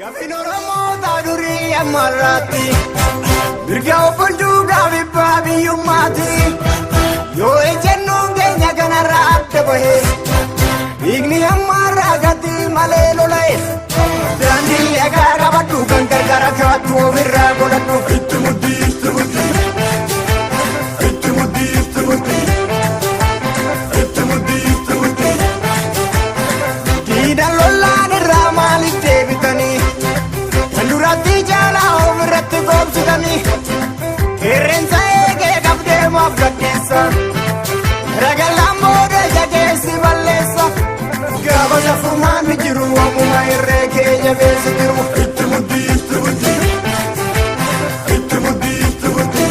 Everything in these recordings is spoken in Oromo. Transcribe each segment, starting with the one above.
Gaaffin Oromoota durii ammarraatti mirga obbolchuu gaaffii biyyummaati. Yoo ejjennoon keenya kanarraa adda bahe dhiigni ammarraa gati malee lola'e. Daandii dhagaa qabadhu kan gargaara kaattu ofirraa godhadhu. Itti muddi, itti muddi. Itti muddi, itti muddi. Itti muddi, itti muddi. Diidan lolaan irraa maaliif deebitanii? Kan duratti jaalaa ofirratti goobsitanii? Qeerrensa eegee qabdee maaf gaddeessa? Ragalaan booda ija keessi balleessa. Gaafa safurmaan jiru ammuma irree kee jabeessi jiru. Itti muddi, itti muddi. Itti muddi, itti muddi.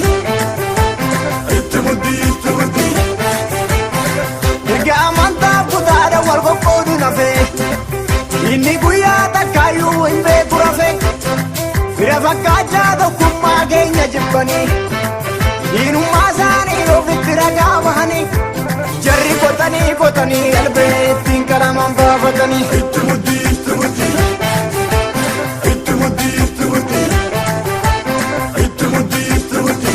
Itti muddi, itti muddi. Erga amantaa kutaadha wal qoqqoodu nafee. Inni guyyaa takkaayyuu hin beeku rafee. Fira fakkaachaa tokkummaa keenya jibbanii. Diinummaa isaanii ofitti ragaa bahanii. Jarri qotanii qotanii albee ittiin qalamaan baafatanii. Itti muddi, itti muddi. Itti muddi, itti muddi. Itti muddi, itti muddi.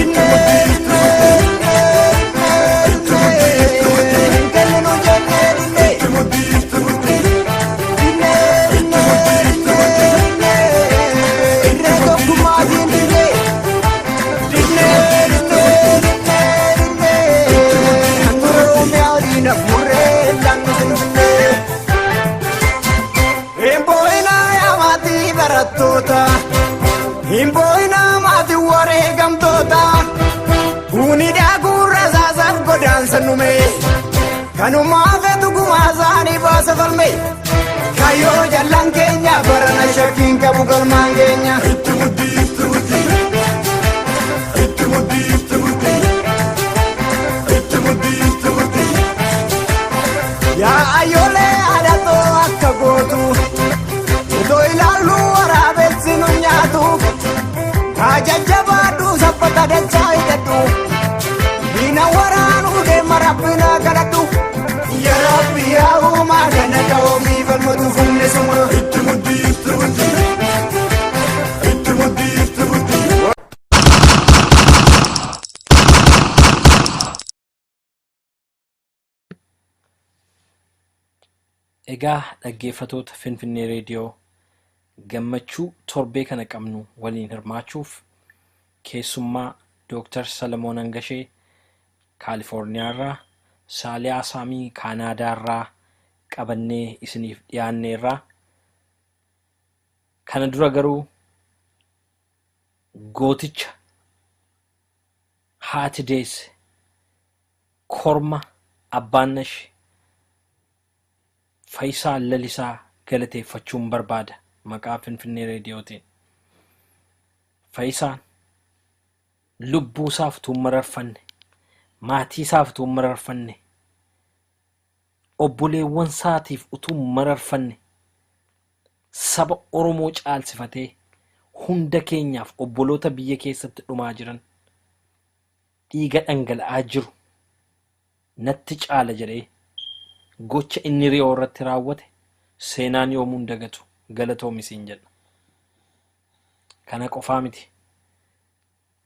Itti muddi, itti muddi. Itti muddi, itti muddi. Hin kenninu jennee dinnee. Itti muddi, itti muddi. Dinnee dinnee dinnee dinnee. Irree tokkummaatiin dinnee. Dinnee dinnee dinnee dinnee. Handhuura Oromiyaa diinaf murree laannu Finfinnee. Hin boo'inaa yaa maatii barattoota. Hin boo'inaa maatii wareegamtoota. Kuni daakuu rasaasaaf godaansa nume. Kanumaa feetu gumaa isaanii baasa falme. Kayyoo jallaan keenya barana shakkiin qabu galmaan keenya. Itti muddi, itti muddi. Itti muddi, itti muddi. Itti muddi, itti muddi. Yaa ayyoolee aadatoo akka gootu. Otoo ilaallu waraabessi nu nyaatu. Haa jajjabaadhu saffata dachaa hidhadhu. Diina waraanuu deema rabbina kadhadhu. Yaa Rabbi yaa uumaa kana qahoomii falmatu humni suma. Itti muddi, itti muddi. Itti muddi, itti muddi. Egaa dhaggeeffatoota Finfinnee Reediyoo, gammachuu torbee kana qabnu waliin hirmaachuuf keessummaa Dooktar Salamoon Hangashee Kaalifoorniyaarraa, Saaliyaa Saamii Kaanaadaarraa qabannee isiniif dhiyaanneerraa. Kana dura garuu gooticha haati deesse, korma abbaan nashi, Faayisaa Lalisaa galateeffachuun barbaada maqaa Finfinnee Reediyootiin. Faayisaan lubbuu isaaf utuu hin mararfanne, maatii isaaf utuu hin mararfanne, obboleewwan isaatiif utuu hin mararfanne, saba Oromoo caalsifatee hunda keenyaaf obboloota biyya keessatti dhumaa jiran, dhiiga dhangala'aa jiru natti caala jedhee gocha inni Riyoo irratti raawwate seenaan yoomuu hin dagatu. Galatoomi siin jedha. Kana qofaa miti.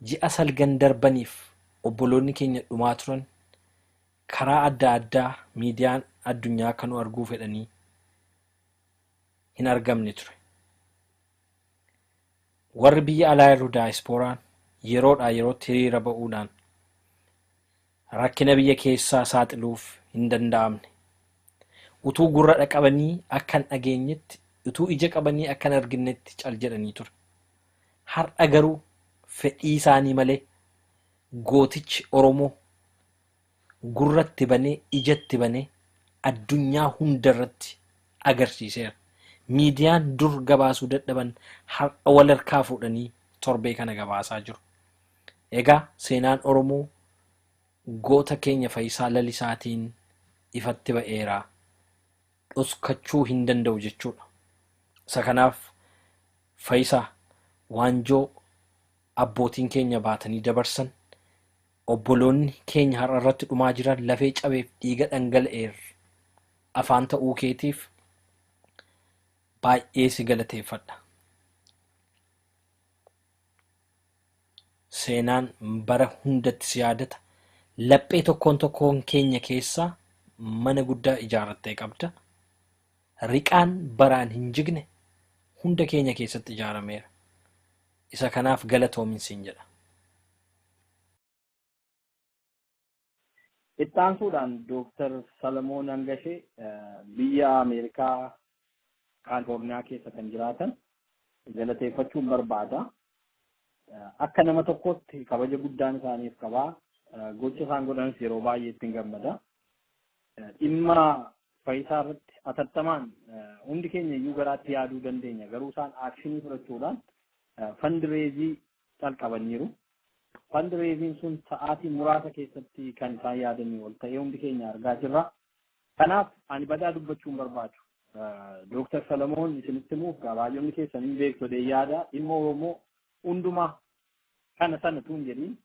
Ji'a salgan darbaniif obboloonni keenya dhumaa turan karaa adda addaa miidiyaan addunyaa kan nu arguu fedhanii hin argamne ture. Warri biyya alaa jiru daayisporaan yeroodhaa yerootti hiriira ba'uudhaan rakkina biyya keessaa saaxiluuf hin danda'amne. Utuu gurra qabanii akka hin dhageenyetti, utuu ija qabanii akka hin arginetti cal jedhanii ture. Har'a garuu fedhii isaanii malee gootichi Oromoo gurratti banee ijatti banee addunyaa hundarratti agarsiiseera. Miidiyaan dur gabaasuu dadhaban har'a wal harkaa fuudhanii torbee kana gabaasaa jiru. Egaa seenaan Oromoo goota keenya Faayisaa Lalisaatiin ifatti ba'eera. Dhoskachuu hin danda'u jechuudha. Isa kanaaf Faayisaa, waanjoo abbootiin keenya baatanii dabarsan, obboloonni keenya har'a irratti dhumaa jiran lafee cabeef dhiiga dhangala'eer afaan ta'uu keetiif Baay'ee si galateeffadha. Seenaan bara hundatti si yaadata. Laphee tokkoon tokkoon keenya keessaa mana guddaa ijaarrattee qabda. Riqaan baraan hin jigne hunda keenya keessatti ijaarameera. Isa kanaaf galatoomin siin jedha. Itti aansuudhaan Dooktar Salamoon Hangashee biyya Ameerikaa Kaalifoorniyaa keessa kan jiraatan galateeffachuun barbaada. Akka nama tokkootti kabaja guddaan isaaniif qabaa. Gocha isaan godhanis yeroo baay'ee ittiin gammada. Dhimma Fayyisaa irratti atattamaan hundi keenya iyyuu garaatti yaaduu dandeenya. Garuu isaan action fudhachuudhaan fundraise calqabaniiru. Fundraising sun sa'aatii muraasa keessatti kan isaan yaadanii ol ta'ee hundi keenya argaa jirra. Kanaaf ani badaa dubbachuu hin barbaadu. Dooktar Salamoon isinitti himuuf baay'oonni keessan hin beektu jedhee yaada. Dhimma Oromoo hundumaa kana sana utuu hin jedhiin,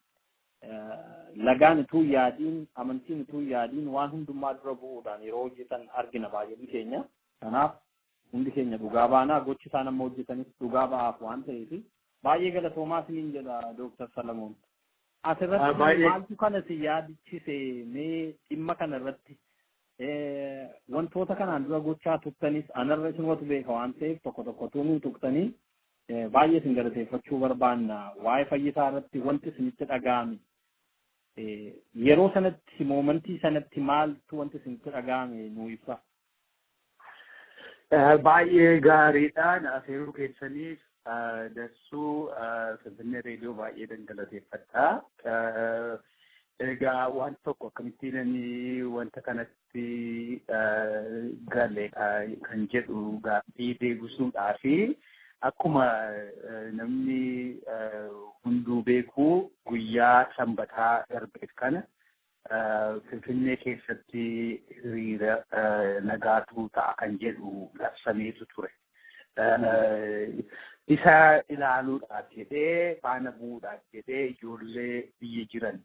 lagaan utuu hin yaadiin, amantiin utuu hin yaadiin, waan hundumaa dura bu'uudhaan yeroo hojjetan argina baay'oonni keenya. Kanaaf hundi keenya dhugaa baanaa, gochi isaan amma hojjetanis dhugaa ba'aaf waan ta'eef baay'ee galatoomaa isiniin jedha, Dooktar Salamoon. Asirratti maaltu kana si yaadichise? Mee dhimma kana irratti wantoota kanaan dura gochaa turtanis anarra isinumatu beeka waan ta'eef tokko tokko tunuu tuqxanii baay'ee isin galateeffachuu barbaanna. Waa'ee Fayyisaa irratti wanti isinitti dhaga'ame yeroo sanatti, moment sanatti maaltu wanti isinitti dhaga'ame nuu ibsa. Baay'ee gaariidha. Na afeeruu keessaniif darsuu Finfinnee Reediyoo baay'ee galateeffadha. Egaa waan tokko akkamittiin ani wanta kanatti gale kan jedhu gaaffii deebisuudhaa fi akkuma namni hunduu beeku, guyyaa Sanbataa darbeef kana Finfinnee keessatti hiriira nagaatu ta'a kan jedhu labsameetu ture. Isa ilaaluudhaaf jedhee, faana bu'uudhaaf jedhee, ijoollee biyya jiran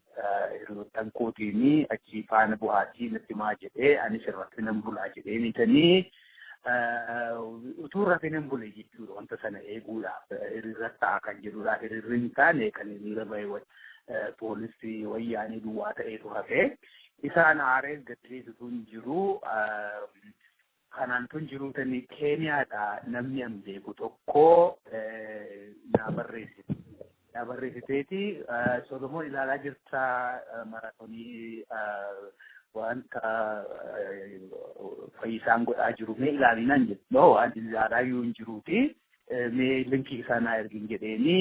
hiriyoottan kootiin achi faana bu'aatii natti himaa jedhee, anis irratti nan bulaa jedhee nitanii utuu rafee nan bule jechuudha. Wanta sana eeguudhaaf, hiriira ta'a kan jedhudha. Hiriirri hin taane, kan hiriira bahe poolisii Wayyaanii duwwaa ta'eetu hafee. Isaan aaree gaddeessitu hin jiru. Kanaan tun jiru tani Keeniyaadha namni an beeku tokko naa barreessite. Naa barreessiteeti, "Solomoon, ilaalaa jirta marathon wanta Fayyisaan godhaa jiru, mee ilaalinaan?" jedhu. No, ani ilaalaa iyyuu hin jiruuti. "Mee link isaa naa ergin" jedheeni,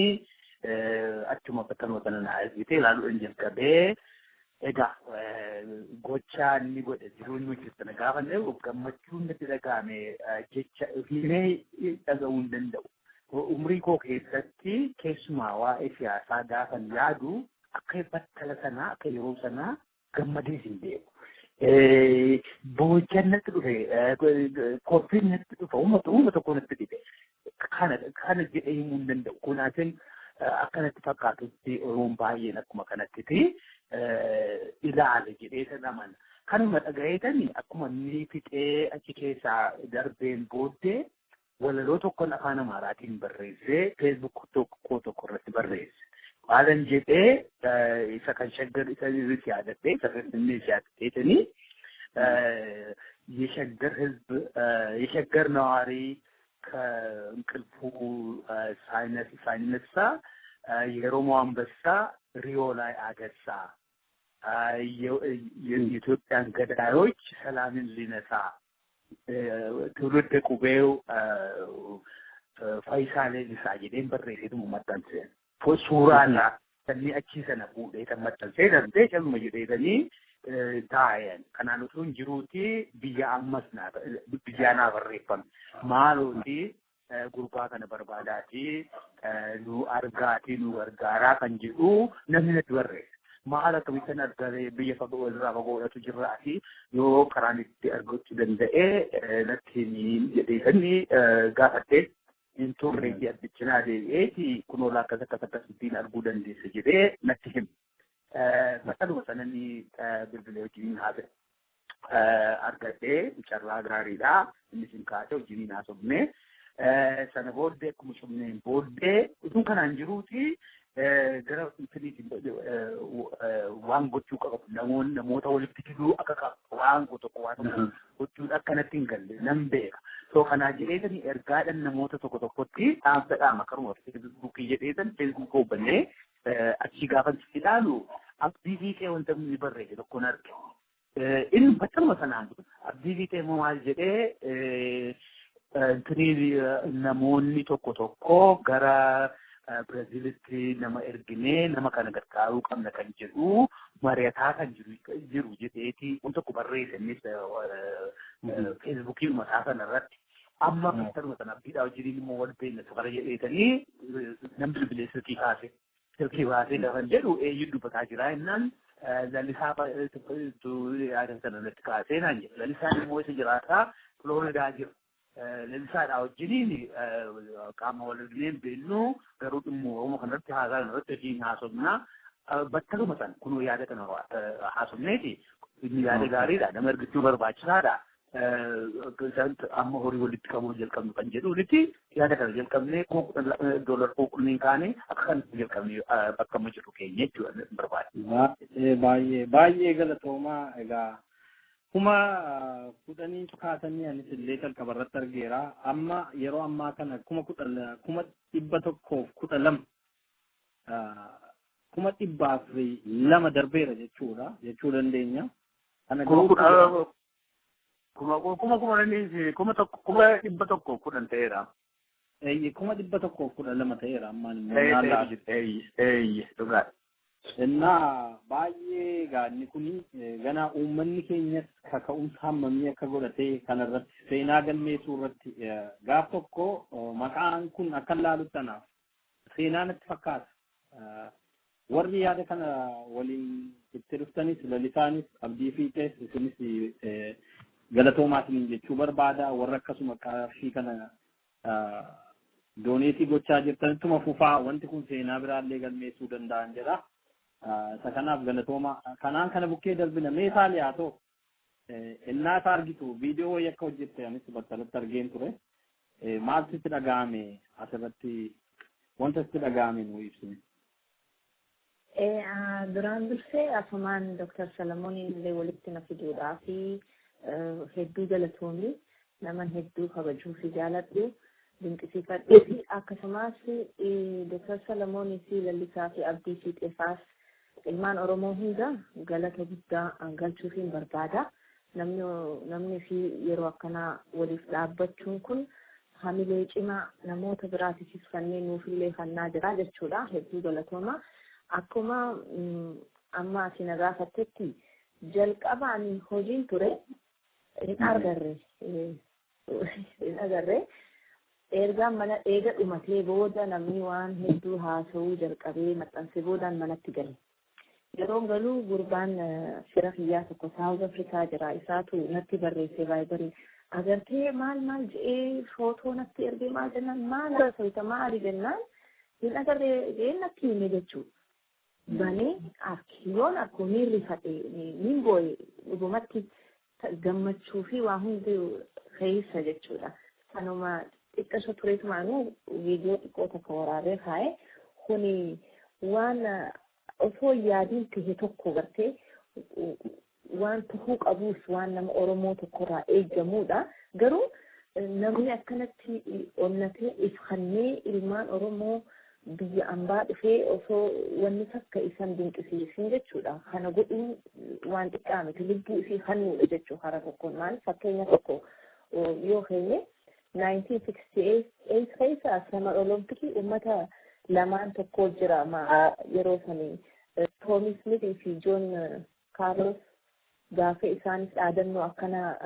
achuma battaluma sana naa ergite, ilaaluudhaan jalqabee. Egaa gochaa inni godhe jiruun nuti sana gaafa gammachuun natti dhaga'ame jecha himee dhaga'uu hin danda'u. Umrii koo keessatti keessumaa waa'ee siyaasaa gaafan yaadu akka battala sanaa, akka yeroo sanaa gammadees hin beeku. Boojjan natti dhufe, kolfiin natti dhufe, uuma tokko natti dhufe. Kana kana jedhee himuu hin danda'u. Kunaatiin akkanatti fakkaatutti Oromoon baay'een akkuma kanattiti ilaale jedhee san amana. Kanuma dhagayeetani akkuma inni fixee achi keessaa darbeen booddee walaloo tokkon afaan Amaaraatiin barreessee Facebook tokko tokko irratti barreesse. Maalan jedhee, isa kan Shaggar isa irratti yaadadhee, isa Finfinnees yaadadheetanii, የሸገር ህዝብ፣ የሸገር ነዋሪ ከእንቅልፉ ሳይነሳ የሮሞ አንበሳ ሪዮ ላይ አገሳ፣ የኢትዮጵያን ገዳዮች ሰላምን ሊነሳ ትውልድ qubee Fayyisaa Leellisaa jedheen barreesseetuma maxxanseen. Suuraa isaa sanni achii sana fuudhee kan maxxansee darbee caluma jedheetanii taa'an. Kanaan utuu hin jiruuti biyya ammas biyyaa naa barreeffame. "Maalooti gurbaa kana barbaadaatii nu argaatii nu gargaaraa" kan jedhu namni natti barreesse. Maal, akkamittan argate? Biyya fagoo irraa fagoodhatu jirraati, yoo karaan itti argachuu danda'e natti himi jedheetanii gaafadhee, hin turre addichinaa deebi'eeti, "Kunoo akkas akkas akkasittiin arguu dandeessa" jedhee natti hime. Battaluma sananii bilbilee wajjiniin haasa'e. Argadhee, carraa gaariidha. Innis hin kaase, wajjiniin haasofne. Sana booddee akkuma cufneen booddee utuu kanaan jiruuti gara Finfinneetiin waan gochuu qabu, namoonni namoota walitti fiduu akka qabu, waan tokko waan tokko gochuun akkanatti hin galle nan beeka. So kanaa jedheetani ergaadhaan namoota tokko tokkotti dhaamsa dhaama karuma Feesbuukii jedheetan Feesbuukii hubbannee achii gaafa ilaalu Abdii Fiixee wanta inni barreesse tokkoon arge. Inni battaluma sanaan Abdii Fiixee immoo maal jedhee, namoonni tokko tokko gara Biraazilitti nama erginee nama kana gargaaruu qabna kan jedhu mari'ataa kan jiru jedheeti waan tokko barreesse innis Feesbuukii mataa sana irratti. Amma battaluma sana Abdiidhaa wajjiniin immoo wal beekna kana jedheetanii nam bilbilee silkii kaase. Silkii baasee gaafa jedhu, "Eenyu dubbataa jira?" jennaan, "Lalisaa yaada sana natti kaasee," naan jedhe. Lalisaan immoo isa jiraataa Filooridaa jira. Lalisaadhaa wajjiniin qaama wal arginee hin beeknu, garuu dhimma Oromoo kanarratti haasaa kanarratti hojiin haasofnaa. Battaluma sana kunoo yaada kana haasofneeti, inni yaada gaariidha, nama ergachuu barbaachisaadha. Amma horii walitti qabuu jalqabnu kan jedhuuniti yaada kana jalqabnee 10,000 doolar 10,000 kaane akka kan jalqabne bakka amma jiru keenya jechuudha barbaada. Baay'ee baay'ee baay'ee galatoomaa. Egaa 10,000 kaasanii anis illee jalqaba irratti argeera. Amma yeroo ammaa kana 112,000, 402,000 darbeera jechuudha jechuu dandeenya. Kana kuma kuma kuma kuma tokko 110,000 ta'eera. 112,000 ta'eera ammaan immoo. Eeyye, dhugaadha. Innaa baay'ee gaanni kuni ganaa uummanni keenyas kaka'umsa hammamii akka godhatee kanarratti seenaa galmeessuu irratti gaaf tokko maqaan kun akka laalutti anaaf seenaa natti fakkaata. Warri yaada kana waliin itti dhuftanis, Lalisaanis, Abdii Fiixees, isinis galatoomaa isiniin jechuu barbaada. Warra akkasuma qarshii kana donate gochaa jirtanittuma fufaa, wanti kun seenaa biraallee galmeessuu danda'an jedha. Isa kanaaf galatooma. Kanaan kana bukkee darbina. Mee saali haa ta'u, innaa isa argitu viidiyoo wayii akka hojjette anis battalatti argeen ture. Maaltu sitti dhaga'ame? Asirratti wanta sitti dhaga'ame nu ibsine. Duraan dursee asumaan Dr. Salamooniin illee walitti na fiduudhaa fi hedduu galatoomii, naman hedduu kabajuu fi jaaladhu, dinqisiifadhuu fi akkasumas Dr. Salamoonii fi Lallisaa fi Abdii Fiixeefaas ilmaan Oromoo hunda galata guddaa galchuufiin barbaada. Namni fi yeroo akkanaa waliif dhaabbachuun kun hamilee cimaa namoota biraatiifis kanneen nuufillee fannaa jira jechuudha. Hedduu galatooma. Akkuma amma ati na gaafattetti, jalqaba ani hojiin ture hin agarre. Ergaan mana eega dhumatee booda namni waan hedduu haasa'uu jalqabee maxxansee boodaan manatti gale. Yeroo galuu gurbaan fira kiyyaa tokko South Africa jira. Isaatu natti barreessee Viberii, "Agartee?" maal maal jedhee footoo natti ergee. Maal jennaan, "Maal haasawita, maali?" jennaan, "Hin agarree," jedhee natti hime jechuudha. Banee yoon arku ni rifadhe, ni boo'e, dhugumatti gammachuu fi waa hundi keessa jechuudha. Sanuma xiqqasho tureetumaanuu viidiyoo xiqqoo tokko waraabee kaa'e. Kuni waan osoo yaadiin tahe tokko gartee waan tahuu qabuus, waan nama Oromoo tokkorraa eeggamudha. Garuu namni akkanatti onnatee ifannee ilmaan Oromoo biyya ambaa dhufee osoo wanni takka isan dinqisiisin jechuudha. Kana godhuun waan xiqqaa miti, lubbuu isii hannuudha jechuu karaa tokkoon. Maal, fakkeenya tokko yoo keenye, 1968 keessa Summer Olompikii uummata lamaan tokko jira yeroo sanii, Toomi Smith fi Joon Kaarlos, gaafa isaanis dhaadannoo akkana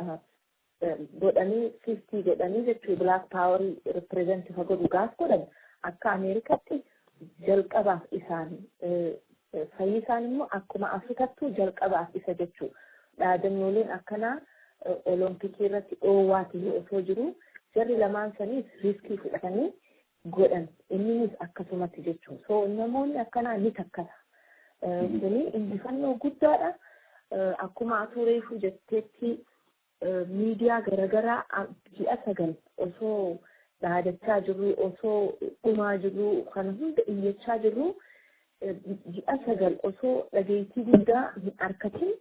godhanii, fist godhanii jechuu, Black Power represent ka godhu gaaf godhan, akka Ameerikaatti jalqabaaf isaan, Fayyisaan immoo akkuma Afrikattuu jalqabaaf isa jechuu. Dhaadannooleen akkanaa Olompikii irratti dhoowwaa ta'ee osoo jiru, jarri lamaan saniis risk fudhatanii godhan, inninis akkasumatti jechuun. So namoonni akkanaa ni takkata. Kuni injifannoo guddaadha. Akkuma atuu reefu jetteetti, miidiyaa garaagaraa ji'a 9 osoo Dhaadachaa jirru, osoo dhumaa jirru, kana hunda iyyachaa jirru, ji'a 9 osoo dhageettii guddaa hin argatin,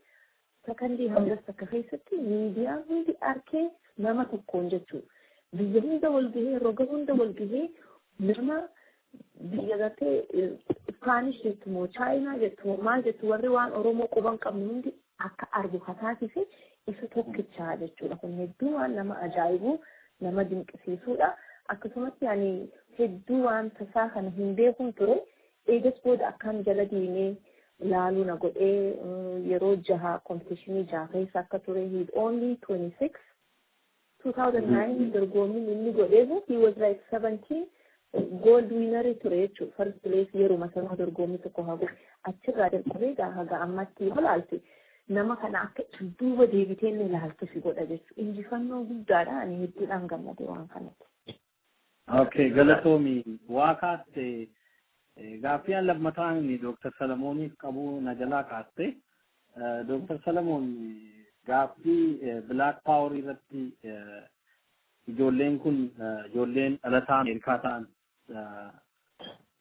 sakandii hangas takka keessatti miidiyaan hundi arkee nama tokkoon jechuudha. Biyya hunda wal gahee, roga hunda wal gahee, nama biyya gartee Ispaanish jettu moo Chaayinaa jettu moo maal jettu, warri waan Oromoo quban qabnu hundi akka argu taasise isa tokkichaa jechuudha. Kun hedduu waan nama ajaa'ibu, nama dinqisiisuudha. Akkasumatti ani hedduu waan tasaa kana hin beekun ture. Eegas booda akkaan jala deemee laaluu na godhee, yeroo jaha competition jaha keessa akka ture. He is only 26. 2009 dorgommiin inni godheefu he was like 17, gold winner ture jechuudha. First place yeruma sana dorgommii tokko haa godhe. Achirraa jalqabee haga ammatti yoo laalte, nama kana akka duuba deebitee inni ilaaltu si godha jechuudha. Injifannoo guddaadha, ani hedduudhaan gammade waan kanatti. Okay, galatoomi. Waa kaaste, gaaffii an lammataan Dooktar Salamooniif qabu na jalaa kaaste. Dooktar Salamoon, gaaffii Black Power irratti ijoolleen kun, ijoolleen dhalataa Ameerikaa ta'an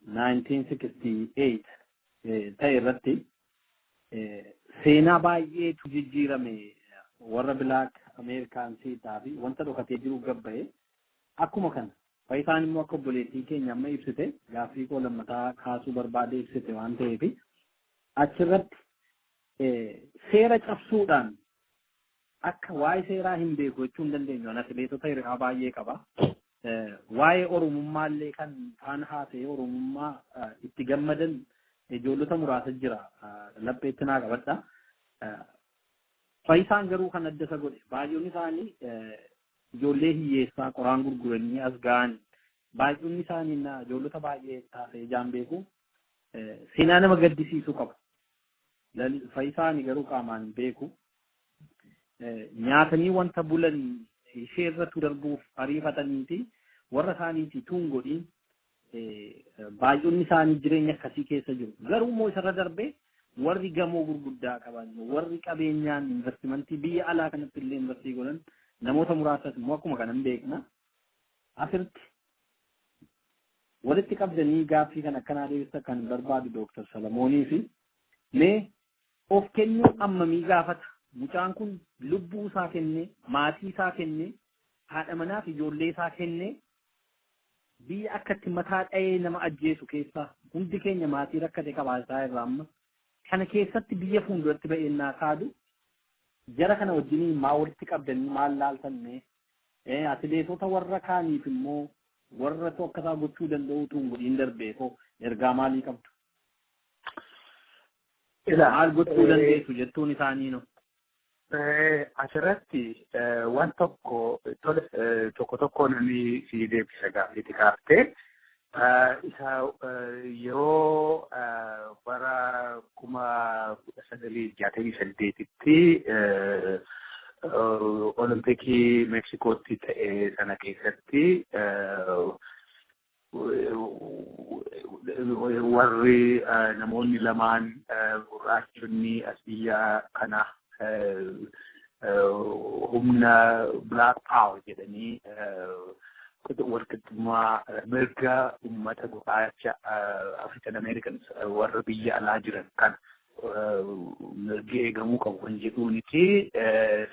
1968 ta'e irratti seenaa baay'eetu jijjiirame, warra Black Ameerikaansiidhaa fi wanta dhokatee jiru gabba'e. Akkuma kana Faayisaan immoo akka obboleettii keenya amma ibsite, gaaffii koo lammataa kaasuu barbaade ibsite waan ta'eef, achirratti seera cabsuudhaan akka waa'ee seeraa hin beeku jechuu hin dandeenyu. Ani atileetota hiriyaa baay'ee qaba. Waa'ee Oromummaa illee kan faana haasa'ee Oromummaa itti gammadan ijoollota muraasa jira. Lapheetti naa qabadha. Faayisaan garuu kan adda isa godhe, baay'oonni isaanii ijoollee hiyyeessaa qoraan gurguranii as ga'an. Baay'oonni isaanii, ijoollota baay'ee taasee ijaan beeku, seenaa nama gaddisiisu qabu. Faayisaan garuu qaamaan hin beeku. Nyaatanii wanta bulan ishee irratti darbuuf ariifataniiti warra isaaniiti tuun godhiin, baay'oonni isaanii jireenya akkasii keessa jiru. Garuu immoo isarra darbee warri gamoo gurguddaa qaban, warri qabeenyaan investimentii biyya alaa kanatti illee invest godhan namoota muraasas immoo akkuma kanan beekna. Asirratti walitti qabdanii gaaffii kan akkanaa deebisa kan barbaadu Dooktar Salamoonii fi mee of kennuu ammamii gaafata? Mucaan kun lubbuu isaa kennee, maatii isaa kennee, haadha manaa fi ijoollee isaa kennee, biyya akkatti mataa dha'ee nama ajjeesu keessaa, hundi keenya maatii rakkate qabaataa irraa, amma kana keessatti biyya fuulduratti ba'eennaa kaadu, jara kana wajjiniin maa walitti qabdanii maal laaltan mee? Atileetota warra kaaniif immoo, warra akka isaa gochuu danda'utu hin godhin darbee koo, ergaa maalii qabdu? Maal gochuu dandeessu jettuun isaanii no? Asirratti waan tokko tole, tokko tokko namni si deebisa gaaffiitti kaaftee. Isa yeroo bara 1968tti Olompikii Meeksikootti ta'e sana keessatti, warri namoonni lamaan gurraachonni as biyya kana humna Black Power jedhanii walqixxummaa mirga uummata gurraacha African Americans warra biyya alaa jiran kan mirgi eegamuu qabu kan jedhuuniti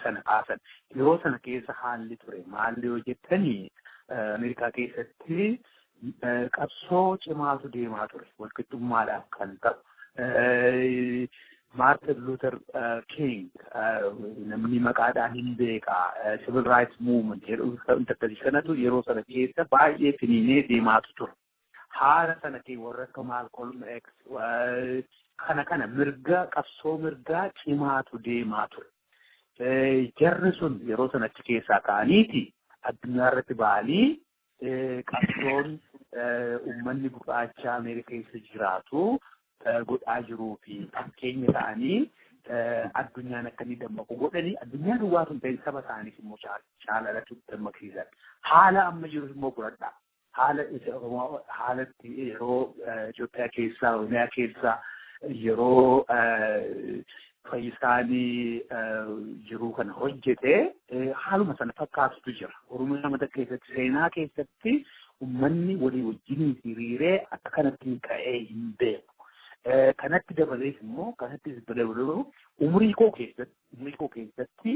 sana kaasan. Yeroo sana keessa haalli ture maalli yoo jettanii, Ameerikaa keessatti qabsoo cimaatu deemaa ture walqixxummaadhaaf kan ta'u. Martin Luther King namni maqaadhaan hin beeka, Civil Rights Movement jedhu akkasii kanatu yeroo sana keessa baay'ee finiinee deemaatu ture. Haala sana kee warra akka Malcolm X kana kana mirga qabsoo mirgaa cimaatu deemaa ture. Jarri sun yeroo sana achi keessaa ka'aniiti addunyaa irratti ba'anii qabsoon uummanni gurraacha Ameerikaa keessa jiraatu godhaa jiruu fi fakkeenya ta'anii addunyaan akka inni dammaqu godhanii, addunyaa duwwaa sun ta'in saba isaaniif immoo caalalatu dammaqsiisan. Haala amma jirus immoo fudhadhaa. Haala haalatti yeroo Itoophiyaa keessaa, Oromiyaa keessaa yeroo Fayyisaan jiruu kana hojjete haaluma sana fakkaatutu jira. Oromiyaa mata keessatti seenaa keessatti uummanni walii wajjin hiriiree akka kanatti ka'ee hin beeku. Kanatti dabalees immoo kanatti dabalee umrii koo keessatti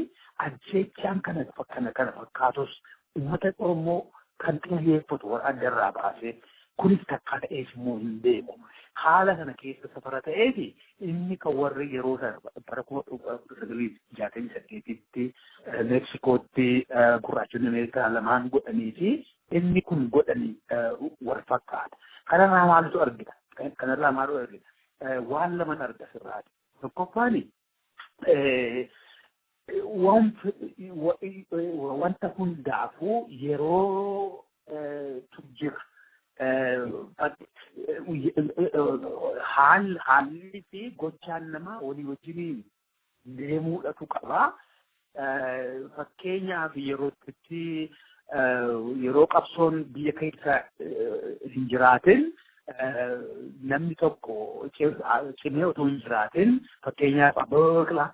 ajjeechaan kana fakkaatus uummata Oromoo kan xiyyeeffatu warra adda irraa baasee kunis takka ta'ees immoo hin beeku. Haala kana keessa safara ta'eefi inni kan warri yeroo sana bara 1968tti Meeksikootti gurraachonni Ameerikaa lamaan godhanii fi inni kun godhanii wal fakkaata. Kanarraa maaltu argita? Kanarraa maaltu argita? Waan laman arga sirraati. Tokkoffaan, wanta hundaafuu yeroo jira. Haalli fi gochaan namaa walii wajjiniin deemuudhatu qaba. Fakkeenyaaf, yeroo itti yeroo qabsoon biyya keessa hin jiraatin, namni tokko cimee otoo hin jiraatin, fakkeenyaaf Abbabaa Biqilaa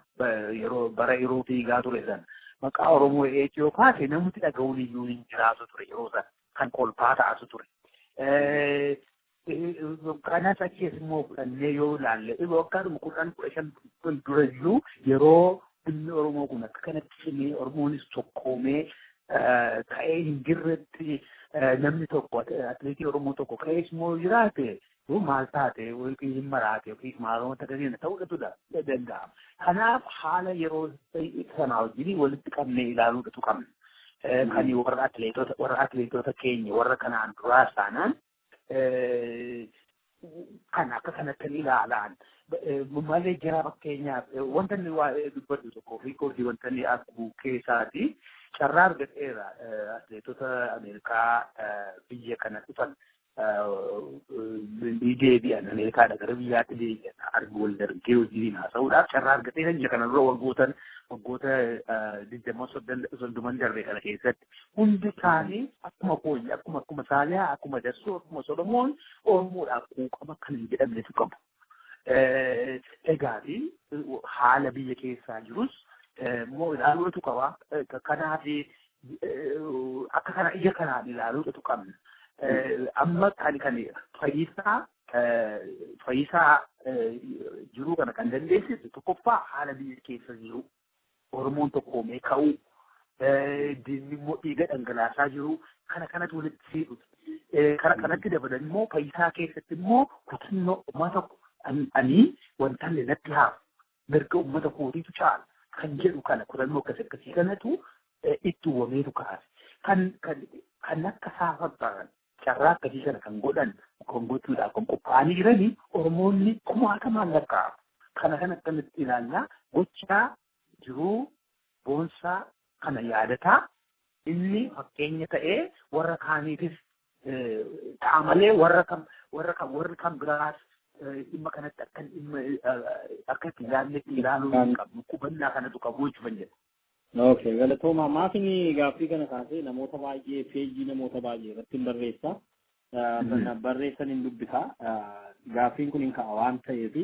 yeroo bara yeroo fiigaa ture sana maqaa Oromoo yoo kaase namni dhaga'uun iyyuu hin jiraatu ture, yeroo sana kan kolfaa ta'atu ture. Kanas achiis immoo fudhannee yoo ilaalle, waggaadhuma 10 15 dura iyyuu yeroo dhimmi Oromoo kun akka kanatti cimee Oromoonis tokkoomee ka'ee hin jirretti, namni tokko atileetii Oromoo tokko ka'ees immoo jiraate maal taate yookiin hin maraate yookiin maal wanta kanneen ta'uudhatu danda'ama. Kanaaf haala yeroo sanaa wajjin walitti qabnee ilaaluudhatu qabna. Kan warra atileetota keenya warra kanaan duraa taanaan kan akka kanatti ilaalaan malee jira. Fakkeenyaaf, wanta inni waa'ee dubbatu tokko riikoordii wanta inni arguu keessaati carraa argadheera atileetota Ameerikaa biyya kana dhufan ni deebi'an, Ameerikaadha gara biyyaatti deebi'an argu wal dargee hojiin haasa'uudhaaf carraa argateera jira. Kana dura waggoota 20 30n darbe kana keessatti hundi isaanii akkuma kooyyi, akkuma Saaliyaa, akkuma Dassuu, akkuma Solomoon Oromoodhaaf quuqama kan hin jedhamnetu qabu. Egaa haala biyya keessaa jirus immoo ilaaluutu qaba. Kanaaf akka kana ija kanaan ilaaluutu qabna. Amma kan Fayyisaa jiruu kana kan dandeessisu, tokkoffaa haala biyya keessa jiru, Oromoon tokkoomee ka'uu, diinni immoo dhiiga dhangalaasaa jiru kana kanatu walitti siidhutu. Kana kanatti dabalan immoo Fayyisaa keessatti immoo kutannoo uummata ani wanta illee natti haafu mirga uummata kootiitu caala kan jedhu kana kutannoo akkas akkasii kanatu itti uumameetu kaase. Kan akka isaa fakkaatan carraa akkasii kana kan godhan, kan gochuudhaaf kan qophaa'anii jiranii Oromoonni kumaatamaan lakkaa'amu. Kana kan akkamitti ilaallaa? Gochaa jiruu boonsaa kana yaadataa inni fakkeenya ta'ee warra kaaniifis ta'a malee warra kan biraas dhimma kanatti akka dhimma akka itti ilaalletti ilaaluu hin qabnu, hubannaa kanatu qabu jechuudha jedha. Okay, galatooma. Maafini gaaffii kana kaasee namoota baay'ee peejii namoota baay'ee irratti hin barreessa. Barreessan hin dubbisa. Gaaffiin kun hin ka'a waan ta'eef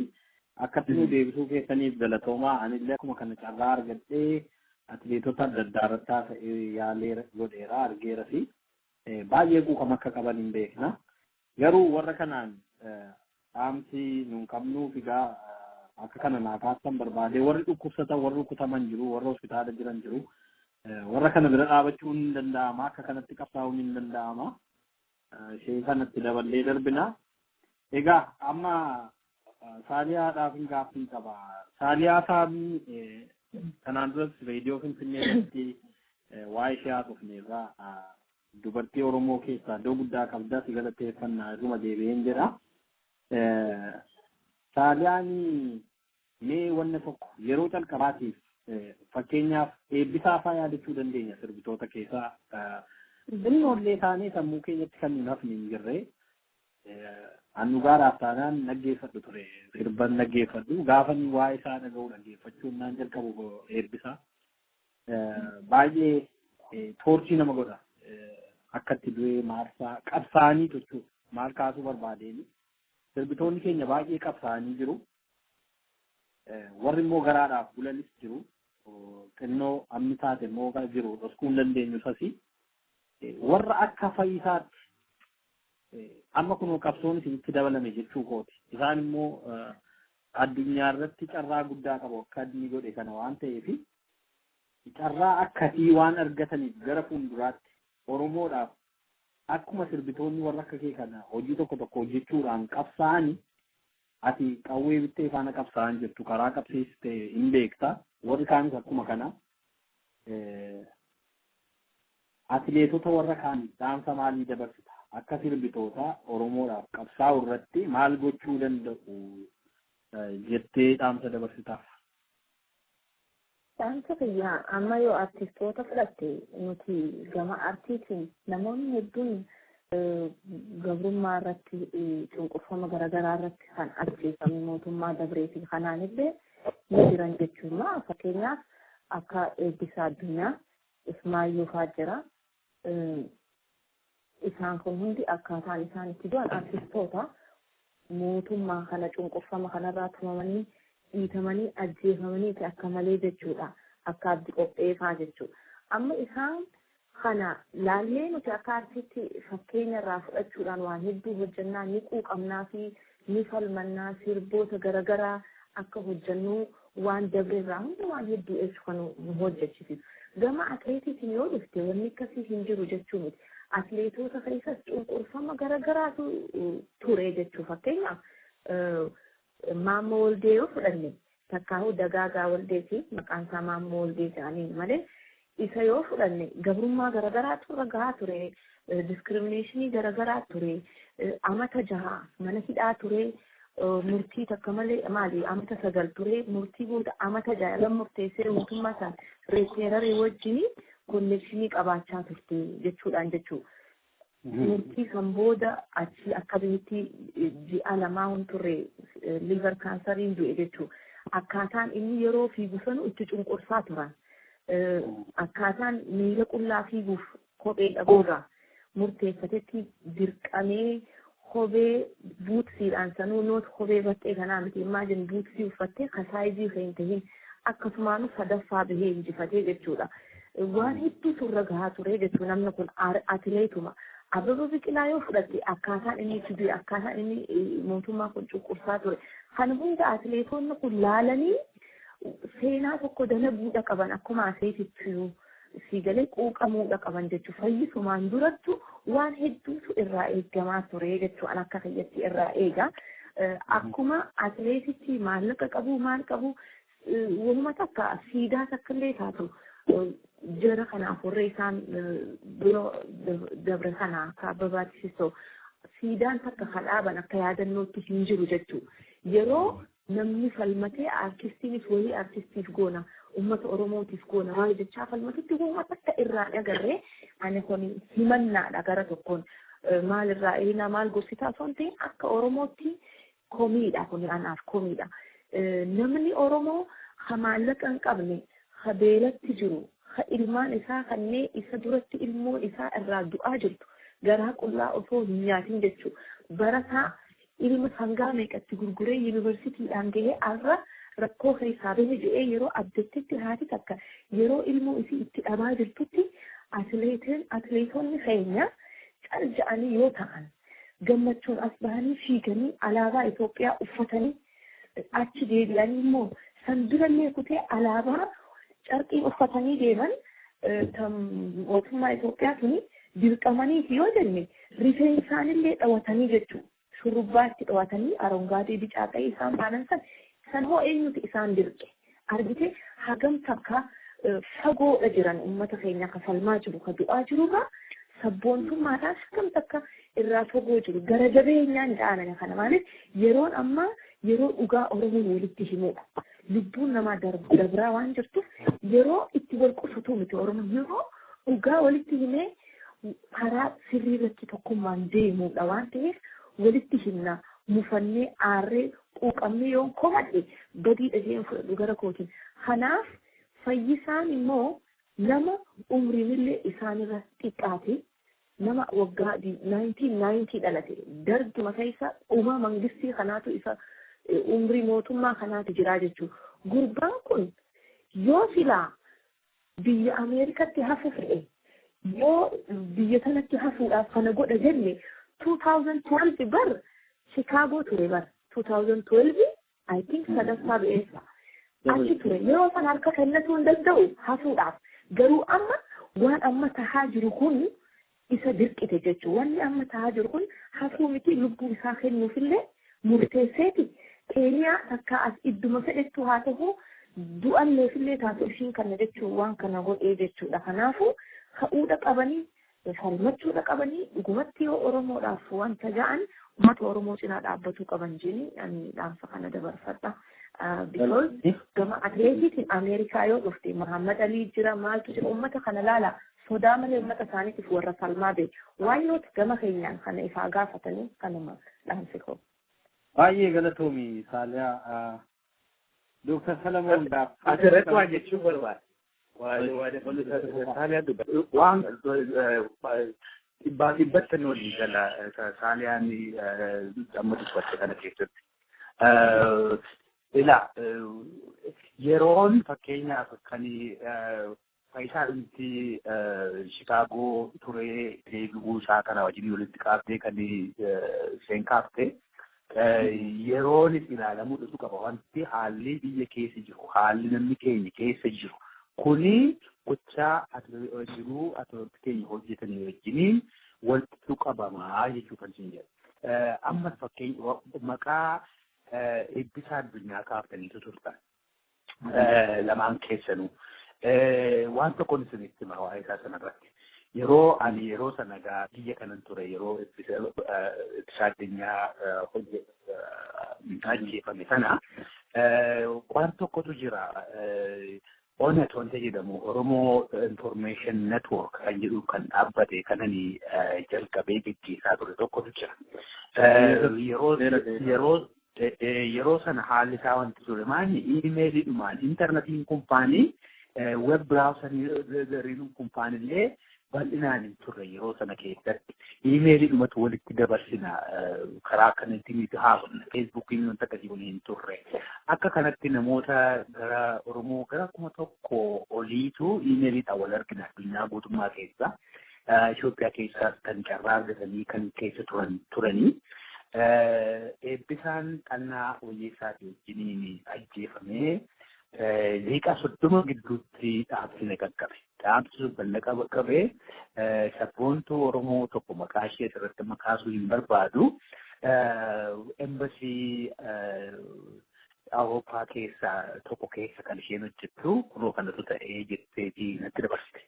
akkatti nu deebisuu keessaniif galatoomaa. Anillee akkuma kana carraa argadhee atileetota adda addaa irratti haasa'ee yaalee godheera, argeera fi baay'ee quuqama akka qaban hin beekna. Garuu warra kanaan dhaamsi nuun qabnuuf egaa akka kana naa kaastan barbaade. Warri dhukkubsatan, warri rukutaman jiru, warra hospitaala jiran jiru. Warra kana bira dhaabachuun hin danda'ama, akka kanatti qabsaa'uun hin danda'ama. Ishee kanatti daballee darbina. Egaa amma Saaliyaadhaaf hin gaaffii qaba. Saaliyaa Saamii kanaan duras reediyoo Finfinnee irratti waa'ee ishee haasofneerra. Dubartii Oromoo keessaa iddoo guddaa qabda, si galateeffannaa irruma deebi'een jedha. Saaliyaan mee wanna tokko yeroo calqabaatiif, fakkeenyaaf Eebbisaa fa'aa yaadachuu dandeenya, sirbitoota keessaa xinnoollee taanee sammuu keenyatti kan nun hafne hin jirre. Annugaaraaf taanaan dhaggeeffadhu ture, sirban dhaggeeffadhu, gaafa waa'ee isaa dhaga'u dhaggeeffachuun naan jalqabu Eebbisaa. Baay'ee toorchii nama godha. Akkatti du'ee maarsaa qabsaa'anii jechuudha. Maal kaasuu barbaadeen, sirbitoonni keenya baay'ee qabsaa'anii jiru. Warri immoo garaadhaaf bulanis jiru. Xinnoo amni taate immoo kan jiru dhoskuu hin dandeenyu sasi. Warra akka Fayyisaatti amma kunoo qabsoon isinitti dabalame jechuu kooti. Isaan immoo addunyaa irratti carraa guddaa qabu akka inni godhe kana waan ta'eef carraa akkasii waan argataniif gara fuulduraatti Oromoodhaaf akkuma sirbitoonni warra akka kee kana hojii tokko tokko hojjechuudhaan qabsaa'anii, ati qawwee bittee faana qabsaa'an jirtu, karaa qabsiiste hin beekta, warri kaanis akkuma kana. Atileetota warra kaaniif dhaamsa maalii dabarsita? Akka sirbitoota Oromoodhaaf qabsaa'u irratti maal gochuu danda'u jettee dhaamsa dabarsitaaf? Dhaamsa kiyyaa amma yoo artistoota fudhatte, nuti gama artiitiin namoonni hedduun gabrummaa irratti, cunqurfama garaagaraa irratti kan ajjeefame mootummaa dabree fi kanaan illee ni jiran jechuudha. Fakkeenyaaf akka Eebbisaa Addunyaa, Ismaayyuu fa'aa jira. Isaan kun hundi akkaataan isaan itti du'an, artistoota mootummaa kana cunqurfama kanarraa tumamanii, dhiitamanii, ajjeefamanii akka malee jechuudha. Akka Abdi Qophee fa'aa jechuudha. Amma isaan kana laallee nuti akka artiitti fakkeenya irraa fudhachuudhaan waan hedduu hojjannaa, ni quuqamnaa fi ni falmannaa, sirboota garaagaraa akka hojjannu waan dabre irraa hunda waan hedduu eessu kan nu hojjechiisu. Gama atileetiitiin yoo dhufte, wanni akkasii hin jiru jechuu miti. Atileetota keessas cunqurfama garaagaraatu ture jechuu. Fakkeenyaaf Maammoo Waldee yoo fudhanne, takkaahuu Dagaagaa Waldeeti, maqaan isaa Maammoo Waldee jedhanii malee, isa yoo fudhanne gabrummaa garaagaraatu irra gahaa ture, discrimination garaagaraa ture, amata 6 mana hidhaa ture, murtii takka malee, maali, amata 9 ture, murtii booda amata 6 irra murteessee, mootummaa isaan reeteeraree wajjin connection qabaachaa turte jechuudhaan jechuudha. Murtii kan booda achi akka biyyatti ji'a 2 hin turre liver canceriin du'e jechuudha. Akkaataan inni yeroo fiigu sanu itti cunqursaa turan. Akkaataan miila qullaa fiiguuf kophee dhabuurraa murteeffatetti dirqamee kophee buutsiidhaan sanuu, noot kophee baxxee kanaa miti, imagine, buutsii uffattee ka size hin tahin, akkasumaanuu sadaffaa bahee injifatee jechuudha. Waan hedduutu irra gahaa ture jechuudha, namni kun atileetuma. Ababa Biqilaa yoo fudhatte, akkaataan inni itti du'e, akkaataan inni mootummaa kun cunqursaa ture. Kana hunda atileetonni kun laalanii seenaa tokko dalaguudha qaban, akkuma atileetitti si galee quuqamuudha qaban jechuudha. Fayyisumaan durattu waan hedduutu irraa eeggamaa ture jechuudha. Akka fayyatti irraa eega. Akkuma atileetitti maallaqa qabu, maal qabu, waanuma takka siidaa takka illee taatu jara kanaaf, warra isaan bira dabre kana akka Ababaattis siidaan takka kan dhaaban akka yaadannootti hin jiru jechuudha. Yeroo namni falmatee, artistiinis wayii artistiif goona, uummata Oromootiif goona waan jechaa falmatutti, waanuma takka irraa agarree. Ani kun himannaadha gara tokkoon, maalirraa eenaa maal gorsitaa osoo hin ta'in, akka Oromootti komiidha kun, anaaf komiidha. Namni Oromoo ha maallaqa hin qabne, ha beelatti jiru, ha ilmaan isaa kanneen isa duratti ilmoon isaa irraa du'aa jirtu garaa qullaa osoo hin nyaatin jechuudha. Barataa ilma sangaa meeqatti gurguree yuunivarsiitiidhaan gahee har'a rakkoo keessaa bahe jedhee yeroo abdattetti, haati takka yeroo ilmoo isii itti dhabaa jirtutti, atileetonni keenya cal ja'anii yoo ta'an, gammachuun as bahanii fiiganii alaabaa Itoophiyaa uffatanii achi deebi'anii immoo san durallee kutee alaabaa carqii uffatanii deeman mootummaa Itoophiyaa tuni dirqamaniiti yoo jenne, rifeensaanillee dhawatanii jechuudha. Shurrubbaatti dhawatanii arongaadee bicaa ta'e isaan baanan san san hoo eenyutu isaan dirqe? Argite, hagam takka fagoodha jiran uummata keenya ka falmaa jiru, ka du'aa jirurraa sabboontummaadhaan hagam takka irraa fagoo jiru. Gara jabeenyaan ja'anana kana. Maaliif, yeroon ammaa yeroo dhugaa Oromoon walitti himudha. Lubbuun namaa dabraa waan jirtuuf yeroo itti wal qusatuu miti. Oromoon yeroo dhugaa walitti himee karaa sirrii irratti tokkummaan deemuudha waan ta'eef walitti himna. Mufannee, aarree, quuqamnee yoon komadhe badii dhageen fudhadhu gara kootiin. Kanaaf Fayyisaan immoo nama umriinillee isaanirra xiqqaate, nama waggaa 1990 dhalate, darguma keessa uumaa mangistii kanaatu isa Umrii mootummaa kanaati jira jechuudha. Gurbaan kun yoo silaa biyya Ameerikatti hafu fe'e, yoo biyya sanatti hafuudhaaf kana godha jenne, 2012 bar Chicago ture bar. 2012, I think, sadaffaa ba'eessa. Achi ture. Yeroo sana harka kennatuu hin danda'u hafuudhaaf. Garuu amma waan amma tahaa jiru kun isa dirqite jechuudha. Wanni amma tahaa jiru kun hafuu miti, lubbuu isaa kennuufillee murteesseeti. Keeniyaa takka as idduma fedhettu haa ta'u, du'alleefillee taatu ishiin kana jechuun waan kana godhee jechuudha. Kanaafuu ka'uudha qabanii, falmachuudha qabanii. Dhugumatti yoo Oromoodhaaf wanta ga'an, uummata Oromoo cinaa dhaabbatuu qaban jini ani dhaamsa kana dabarfadha. Because gama atileetiitiin Ameerikaa yoo dhufte, Muhammad Alii jira, maaltu jira, uummata kana laala, sodaa malee uummata isaaniitiif warra falmaa ba'e. Why not gama keenyaan kana ifaa gaafatanii? Kanuma dhaamsi koo. Baay'ee galatoomi, Saaliyaa. Dooktar Salamoon gaaf. Asirratti waan jechuun barbaada. Saaliyaa dubbata. Waan dhibbaa dhibbatti walii gala Saaliyaan amma dubbatte kana keessatti. Ilaa, yeroon fakkeenyaaf kan Faayisaa dhumti Shikaagoo turee deebi'uu isaa kana wajjin walitti qaabdee kan isheen kaafte, yeroonis ilaalamuu dhufu qaba. Wanti haalli biyya keessa jiru, haalli namni keenya keessa jiru kuni gochaa jiruu atileetota keenya hojjetanii wajjiniin walitti qabamaa jechuu kan isin jedhu. Ammas fakkeenya maqaa Eebbisaa Addunyaa kaaftaniitu turtan lamaan keessanuu. Waan tokkoon isinitti hima waa'ee isaa sanarratti. Yeroo ani yeroo sana gaa biyya kanan ture, yeroo Eebbisaa Addunyaa ajjeefame sana, waan tokkotu jira. ONET wanta jedhamu, Oromoo Information Network kan jedhu, kan dhaabbate kanani jalqabee geggeessaa ture tokkotu jira. Yeroo sana haalli isaa wanti ture maali? Iimeeliidhumaan, intarneetiin kun faanii, web browseriin kun faanillee bal'inaan hin turre yeroo sana keessatti. Iimeeliidhumatu walitti dabarsina, karaa kanatti nuti haasofna, Feesbuukiin wanta akkasii kun hin turre. Akka kanatti namoota gara Oromoo gara 1000 oliitu iimeeliidhaan wal argina addunyaa guutummaa keessa. Itoophiyaa keessaas kan carraa argatanii kan keessa turan turanii. Eebbisaan Xannaa Wayyeessaatii wajjiniin ajjeefamee daqiiqaa 30 gidduutti dhaabsi na qaqqabe. Dhaabsi sun kan na qaqqabe, sabboontuu Oromoo tokko, maqaa ishee asirratti makaasuu hin barbaadu. Embasii Awurooppaa keessaa tokko keessa kan isheen hojjettu, kunoo kanatu ta'ee jetteetii natti dabarsite.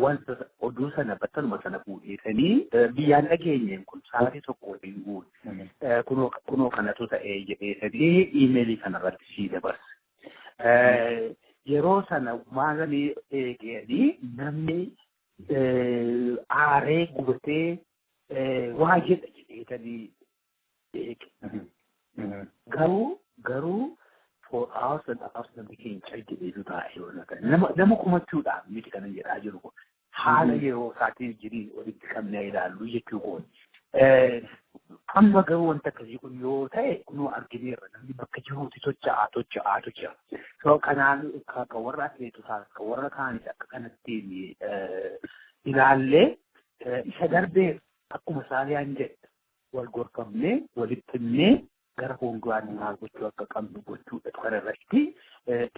Wanta oduu sana battaluma sana fuudheesanii biyyaan dhageenyeen kun sa'aatii tokko waliin guute. Kunoo kanatu ta'ee jedheesanii iimeelii kanarratti sii dabarse. Yeroo sana maalanii eeganii namni aaree gubatee waa jedha jedheetanii eege. Garuu for hours and hours namni keenya cal jedheetu taa'ee yoo kana nama kumachuudhaaf miti kanan jedhaa jiru kun, haala yeroo isaatiin jirii walitti qabnee ilaallu jechuu kooti. Amma garuu wanta akkasii kun yoo ta'e, kunoo argineerra, namni bakka jiruuti socho'aa socho'aatu jira. So kanaan kan warra atileetotaa, kan warra kaanis akka kanattiin ilaallee, isa darbee akkuma Saaliyaan jedhe wal gorfamnee walitti himnee gara fuulduraan maal gochuu akka qabnu gochuudha kana irratti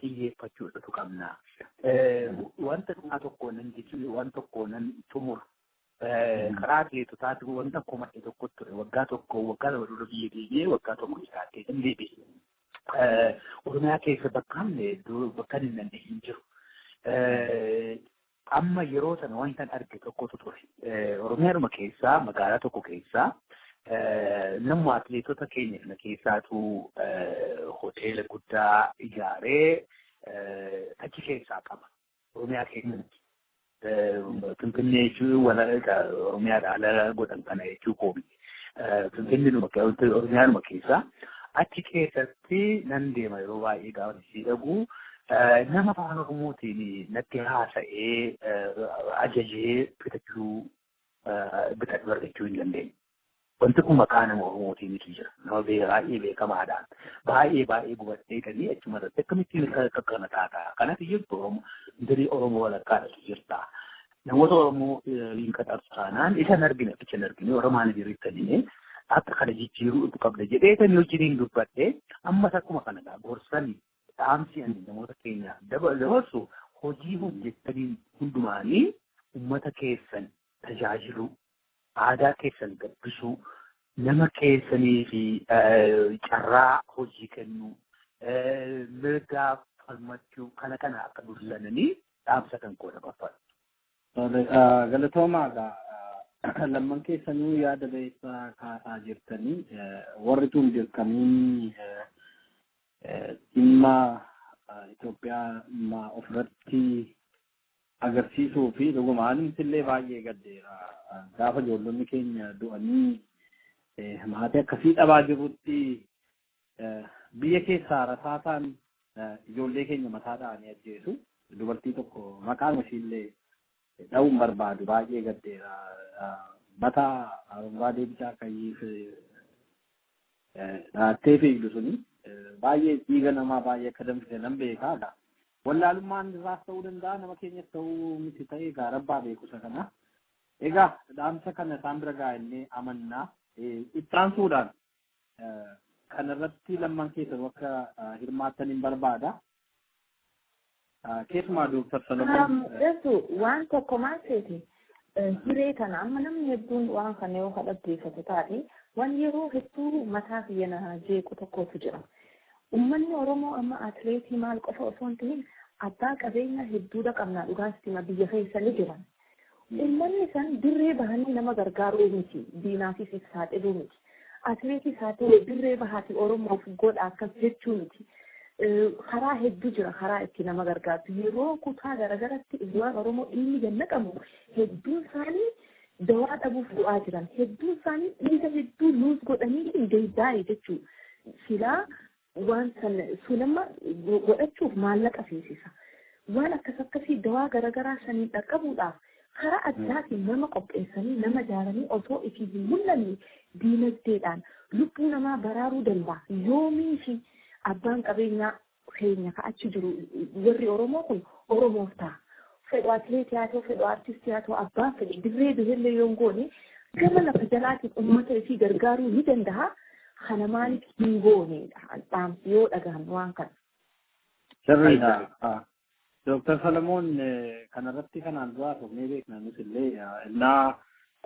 xiyyeeffachuudhatu qabna. Wanta dhumaa tokko nan jechuun waan tokko nan xumura. Karaa atileetotaati wanta komadhe tokko ture. Waggaa 1, waggaa 2 dura biyya deebi'ee, waggaa 1 jiraatee kan deebi'e. Oromiyaa keessa bakka hamne bakka hin dandeenye hin jiru. Amma yeroo sana wanta arge tokkotu ture. Oromiyaadhuma keessaa magaalaa tokko keessaa namuma atileetota keenya kana keessaatu hoteela guddaa ijaaree achi keessaa qaba. Oromiyaa keessatti. Finfinnee jechuun Oromiyaadha ala godhan kana jechuu koomiti. Finfinnee Oromiyaadhuma keessaa. Achi keessatti nan deema yeroo baay'ee. Gaafa isii dhaqu nama afaan Oromootiin natti haasa'ee ajajee bitachuu bitachuu argachuu hin dandeenye. Wanti kun maqaa nama Oromootiinitu jira. Nama baay'ee beekamaadhaan baay'ee baay'ee gubatteetanii achuma irratti akkamittiin akka kana taataa. Kanatu jirtu Oromoo dirii Oromoo walakkaadhatu jirta. Namoota Oromoo hin qaxartu taanaan isa hin argine achicha hin argine Oromaan jirittanii akka kana jijjiiruu qabda jedheetanii wajjiniin dubbadhee ammas akkuma kanadha gorsanii dhaamsi ani namoota keenyaaf dabarsu hojii hojjettanii hundumaanii uummata keessan tajaajiluu, aadaa keessan gabbisuu, nama keessanii fi carraa hojii kennuu, mirgaaf falmachuu kana kana akka dursananii dhaamsa kan koo dabarfadha. Galatoomaa egaa lamman keessanuu yaada beeksaa kaasaa jirtanii warri tun dirqamiin dhimma Itoophiyaa ofirratti agarsiisuu fi dhuguma anumti baay'ee gaddeera. Gaafa ijoollonni keenya du'anii maatii akkasii dhabaa jirrutti biyya keessaa rasaasaan ijoollee keenya mataa dha'anii ajjeesu. Dubartii tokko maqaan ishiillee dha'uun barbaadu baay'ee gaddeera. Mataa arongaadee bicaa qayyiif dhaattee fiigdu suni baay'ee dhiiga namaa baay'ee akka danfise nan beekaa. Wallaalummaan irraas ta'uu danda'a nama keenyas ta'uu miti ta'e egaa rabbaa beeku isa kana. Egaa dhaamsa kana isaan bira gaa'ennee amannaa ittaansuudhaan kanarratti lamman keessan akka hirmaattan hin barbaada. Keessumaa Dooktar Salomoon. Jesu waan tokko maal seeti hiree kana amma namni hedduun waan kana yoo dhaggeeffatu taate waan yeroo hedduu mataa kiyya na jeequ tokkotu jira. Uummanni Oromoo amma atileetii maal qofa osoo hin ta'in abbaa qabeenyaa hedduudha qabnaa dhugaan biyya keessa ni jiran. Uummanni san dirree bahanii nama gargaaruu miti diinaafis saaxiluu miti. Atileetii saaxilee dirree bahaati Oromoof godha akkas jechuu miti. Karaa hedduu jira karaa itti nama gargaartu. Yeroo kutaa garaagaratti ilmaan Oromoo dhiigni gannaqamu hedduun isaanii dawaa dhabuuf du'aa jiran. Hedduun isaanii dhiiga hedduu luus godhanii deebi'aa jechuudha. Silaa waan sun amma godhachuuf maallaqa feesisa. Waan akkas akkasii dawaa garaagaraa saniin dhaqqabuudhaaf karaa addaatiin nama qopheessanii nama ijaaranii osoo itti hin mul'anne diinagdeedhaan lubbuu namaa baraaruu danda'a. Yoomii fi abbaan qabeenyaa keenya ka achi jiru warri Oromoo kun Oromoof ta'a. Fedhu atileetii haa ta'u, fedhu artistii haa ta'u, abbaan fedhe dirree birillee yoo hin goone gama lafa jalaatiin uummata isii gargaaruu ni danda'a. Kana maaliif hin goonedha dhaamsi yoo dhagahan waan kana. Sirriidha. Dooktar Salomoon kanarratti kanaan dura haasofnee beekna nus illee innaa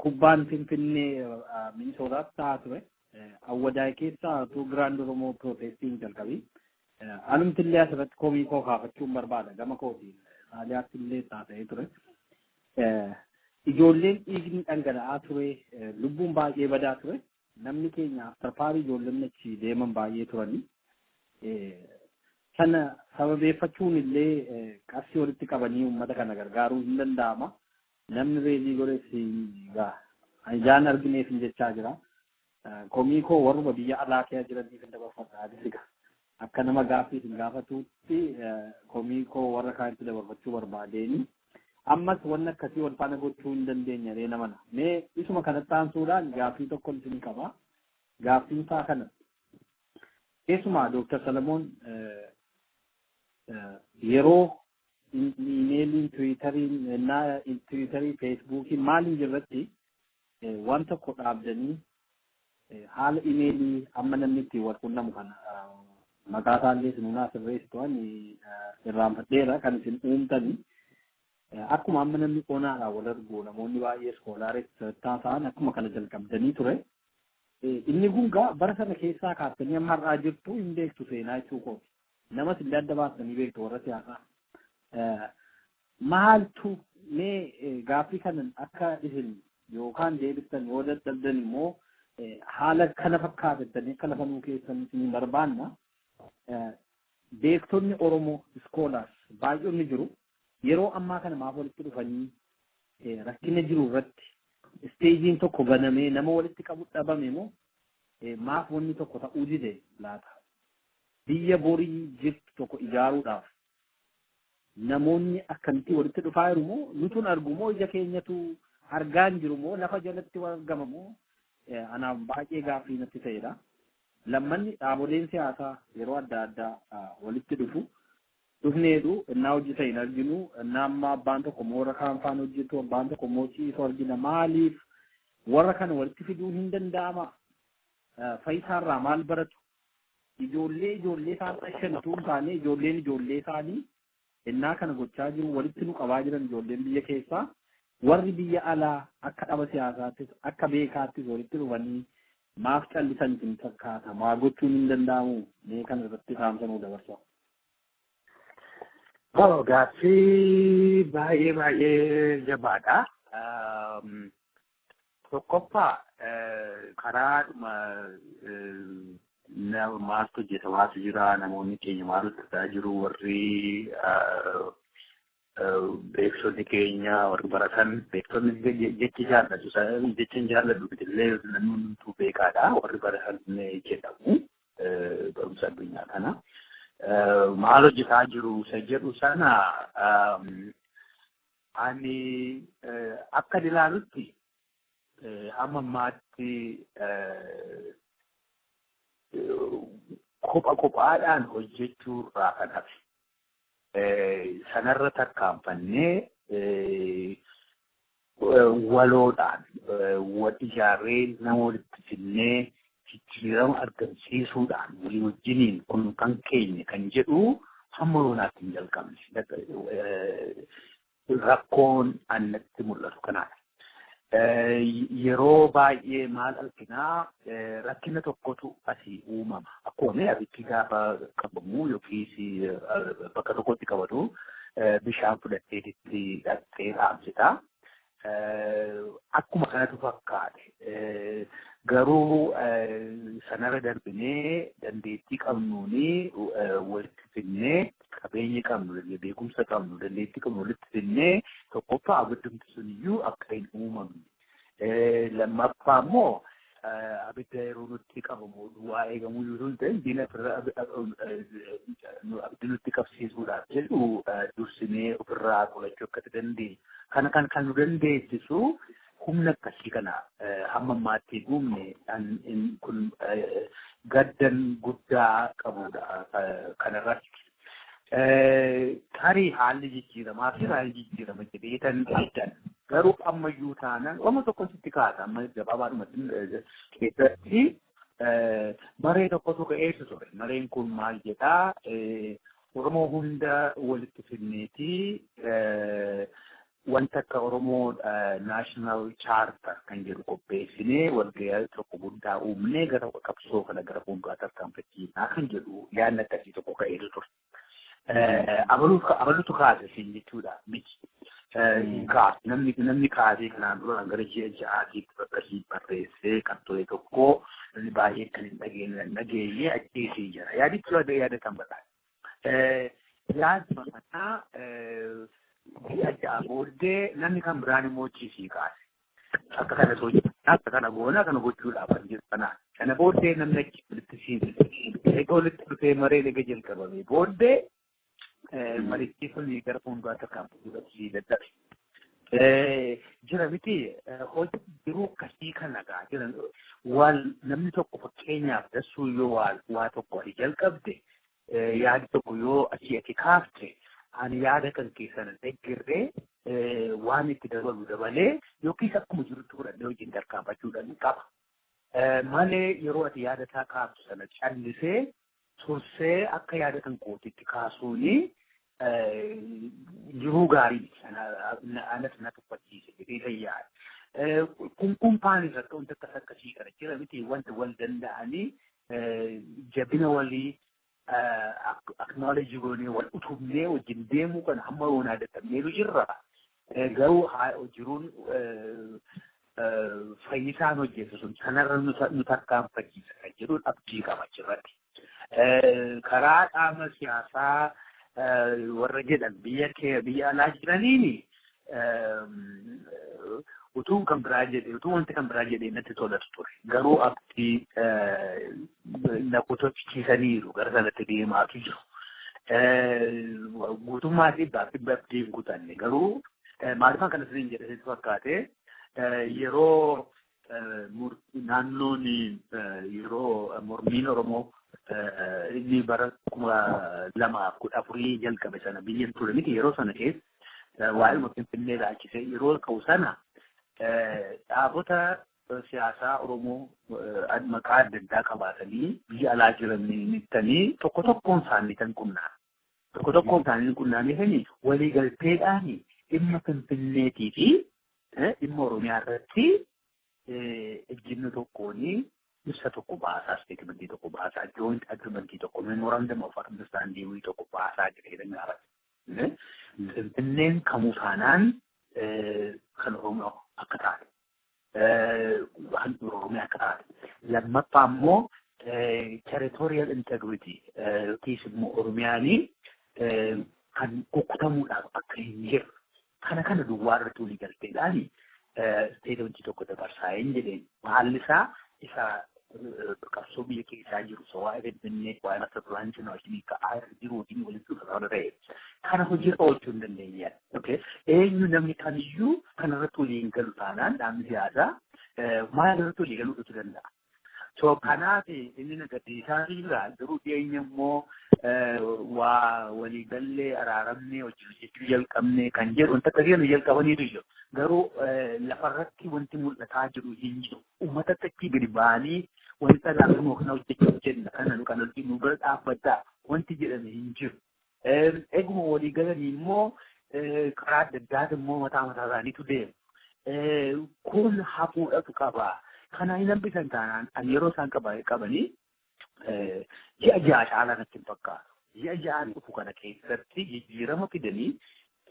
kubbaan Finfinnee Minisootaatti ta'aa ture. Awwadaay keessaa utuu Giraand Oromoo Pirootestiin jalqabii. Anumti illee asirratti komii koo kaafachuun barbaada gama kootiin Saaliyaatti illee taasisee ture. Ijoolleen dhiigni dhangala'aa ture, lubbuun baay'ee badaa ture. Namni keenya after ijoolleen achi deeman baay'ee turanii. Sana sababeeffachuun illee qarshii walitti qabanii uummata kana gargaaruu hin danda'ama. Namni reezii godhes ijaan argineef hin jechaa jira. Komii koo warruma biyya alaa keessa jiraniif hin dabarfadha. Akka nama gaaffii hin gaafatutti komii koo warra kaanitti dabarfachuu barbaadeeni. Ammas wanni akkasii wal faana gochuu hin dandeenya ree namana. Mee isuma kanatti aansuudhaan gaaffii tokko isin qaba. Gaaffiin isaa kana. Keessumaa Dooktar Salomoon yeroo iimeeliin, tiwiitarii, feesbuukiin maaliin jirratti waan tokko dhaabdanii haala iimeelii amma namni ittiin wal quunnamu kana maqaa isaallee isin sirreessitu ani irraanfadheera kan isin uumtanii. Akkuma amma namni qonaadhaan wal argu namoonni baay'ee iskoolaaris taasa'an akkuma kana jalqabdanii ture. Inni kun gaa bara sana keessaa kaaftanii amma har'aa jirtu hin beektu seenaa jechuu kooti. Namas illee adda baastanii beektu warra siyaasaa. Maaltu mee gaaffii kanan akka isin yookaan deebistan yoo dadhabdan immoo haala kana fakkaatettanii akka lafa nuu keessan isin barbaanna. Beektonni Oromoo iskoolaas baay'oonni jiru. Yeroo ammaa kana maaf walitti dhufanii rakkina jiru irratti isteejiin tokko banamee nama walitti qabu dhabame moo maaf wanni tokko ta'uu dide laata? Biyya borii jirtu tokko ijaaruudhaaf namoonni akkamitti walitti dhufaa jiru moo nutuun argu moo ija keenyatu argaa hin jiru moo lafa jalatti argama moo Anaaf baay'ee gaaffii natti ta'edha. Lammanni dhaaboleen siyaasaa yeroo adda addaa walitti dhufu. Dhufneetu innaa hojjetan hin arginu, innaa amma abbaan tokko moora kaan faana hojjetu, abbaan tokko immoo ciisu argina. Maaliif warra kana walitti fiduun hin danda'ama? Fayyisaarraa maal baratu? Ijoollee isaan dhashan utuu hin taane ijoolleen ijoollee isaanii innaa kana gochaa jiru, walitti nu qabaa jiran ijoolleen biyya keessaa. Warri biyya alaa akka dhaba siyaasaattis akka beekaattis walitti dhufanii maaf callisan isin fakkaata? Maa gochuun hin danda'amu? Mee kana irratti dhaamsa nuu dabarsa. Gaaffii baay'ee baay'ee jabaadha. Tokkoffaa, karaadhuma maaltu hojjetamaatu jira, namoonni keenya maal hojjetaa jiru, warri beektonni keenya, warri baratan, beektonni jechi jaalladhu, jecha hin jaalladhu illee, namni hundumtuu beekaadha, warri baratan jedhamu barumsa addunyaa kana. Maal hojjetaa jiru isa jedhu sana, ani akka ilaalutti hamma ammaatti kopha kophaadhaan hojjechuu irraa kan hafe, sanarra tarkaanfannee waloodhaan wal ijaarree, nama walitti fidnee, jijjiirama argamsiisuudhaan walii wajjiniin kun kan keenya kan jedhu hamma yoonaatti hin jalqabne. Rakkoon annatti mul'atu kanaadha. Yeroo baay'ee maal arginaa, rakkina tokkotu asii uumama. Akkuma abiddi gaafa qabamu yookiis bakka tokkotti qabatu bishaan fudhattee itti dhaqxee dhaamsita. Akkuma kanatu fakkaate. Garuu sanarra darbinee dandeettii qabnuuni walitti fidnee, qabeenya qabnu, beekumsa qabnu, dandeettii qabnu walitti fidnee, tokkoffaa abiddumti suniyyuu akka hin uumamne. Lammaffaa immoo abidda yeroo nutti qabamu duwwaa eegamuu yoo hin ta'in, diina abidda nutti qabsiisuudhaaf jedhu dursinee ofirraa qolachuu akka dandeenyu. Kana kan nu dandeessisu humna akkasii kana hamma ammaatti hin uumne. Kun gaddan guddaa qabudha kanarratti. Tarii haalli jijjiiramaa fi haalli jijjiirama jedhee tan addan. Garuu ammayyuu taanaan waan tokko sitti kaasa, amma gabaabaadhumatti keessatti maree tokkotu ka'eetu ture. Mareen kun maal jedhaa? Oromoo hunda walitti fidneetii wanta akka Oromoo National Charter kan jedhu qopheessinee, walgahii tokko guddaa uumnee, gara qabsoo kana gara fuulduraa tarkaanfachiisnaa kan jedhu yaadni akkasii tokko ka'eetu ture. Abalutu kaase siin jechuudha miti. Kaase namni kaasee kanaan dura gara ji'a 6tiitti akkasii barreessee kan ture tokko, namni baay'een kan hin dhageenye ajjeesee jira. Yaadichi yaada kan badhaadha. Yaaduma kanaa ji'a 6 booddee namni kan biraan immoo ciisii kaase. Akka kana hojjechaa, akka kana goona, kana gochuudhaaf kan jiru kana. Kana booddee namni achi walitti siise. Egaa walitti dhufee mareen egaa jalqabame booddee marichi sun gara fuulduraa tarkaanfachuudhaaf sii dadhabe. Jira miti, hojii jiruu akkasii kana gaa jiran wal namni tokko, fakkeenyaaf dassuu, yoo waa tokko ati jalqabde, yaadi tokko yoo achii ati kaafte, ani yaada kan keessan deeggarree waan itti dabalu dabalee yookiis akkuma jirutti fudhadhee hojiin tarkaanfachuudhaan qaba. Malee yeroo ati yaada isaa kaaftu sana callisee tursee akka yaada kan kootitti kaasuuni jiruu gaarii anas na tuffachiise jedhee fayyaadha. Kun kumpaanis akka wanta akkas akkasii kana jira miti, wanta wal danda'anii jabina walii acknowledge goonee, wal utubnee wajjin deemuu kana hamma yoonaa dadhabneetu jirra. Garuu jiruun fayyisaan hojjetu sun sanarra nu tarkaanfachiisa kan jedhuun abdii qaba achirratti. Karaa qaama siyaasaa warra jedhan biyya kee biyya alaa jiraniini, utuu kan biraa jedhee, utuu wanti kan biraa jedhee natti tolatu ture. Garuu abdii na kutachiisaniiru, gara sanatti deemaatu jiru. Guutummaa dhibbaaf dhibba abdii hin kutanne, garuu maaliifaan kana siniin jedhe sitti fakkaate, yeroo Naannoon yeroo mormiin Oromoo inni bara 2014 jalqabe sana biyya ture miti. Yeroo sana keessa waa'ee Finfinnee ilaalchisee yeroo ka'u sana dhaabota siyaasaa Oromoo maqaa adda addaa qabaatanii biyya alaa jiranii tokko tokkoon isaanii kan qunnaa. Tokko tokkoon isaanii qunnaanii waliigalteedhaan dhimma Finfinneetii fi dhimma Oromiyaa irratti ejjenno tokkoon ibsa tokko baasaa, statementii tokko baasaa, joint agreementii tokko, memorandum of understanding tokko baasaa jedhee gaafate. Finfinneen kamuu taanaan kan Oromoo akka taate, handhuura Oromiyaa akka taate. Lammaffaa immoo territorial integrity yookiis immoo Oromiyaanii kan kukkutamuudhaaf akka hin jirre kana duwwaa irratti walii galteedhaan statementii tokko dabarsaa hin jedheen. Haalli isaa isa qabsoo biyya keessaa jiru, isa waa'ee Finfinnee, waa'ee master planii sana wajjin ka'aa jiru wajjin walitti dhufa ta'e kana hojiirra oolchuu hin dandeenye. Eenyu namni kamiyyuu kanarratti walii hin galu taanaan dhaabni siyaasaa maal irratti walii galuu danda'a? So kanaaf inni na gaddisiisaa jira. Garuu dhiyeenya immoo waa waliigallee, araaramnee, hojii hojjechuu jalqabnee kan jedhu wanta akkasii kana jalqabaniitu jiru. Garuu lafarratti wanti mul'ataa jiru hin jiru. Uummatatti achii gadi ba'anii wanta laafnuu kana hojjechuuf jenna, kana kan hojii nu bira dhaabbaddaa wanti jedhame hin jiru. Eeguma walii galanii immoo karaa adda addaati immoo mataa mataa isaaniitu deemu. Kun hafuudhatu qaba. Kana hin hambisan taanaan ani yeroo isaan qabanii ji'a 6 caalaa natti hin fakkaatu. Ji'a 6n dhufu kana keessatti jijjiirama fidanii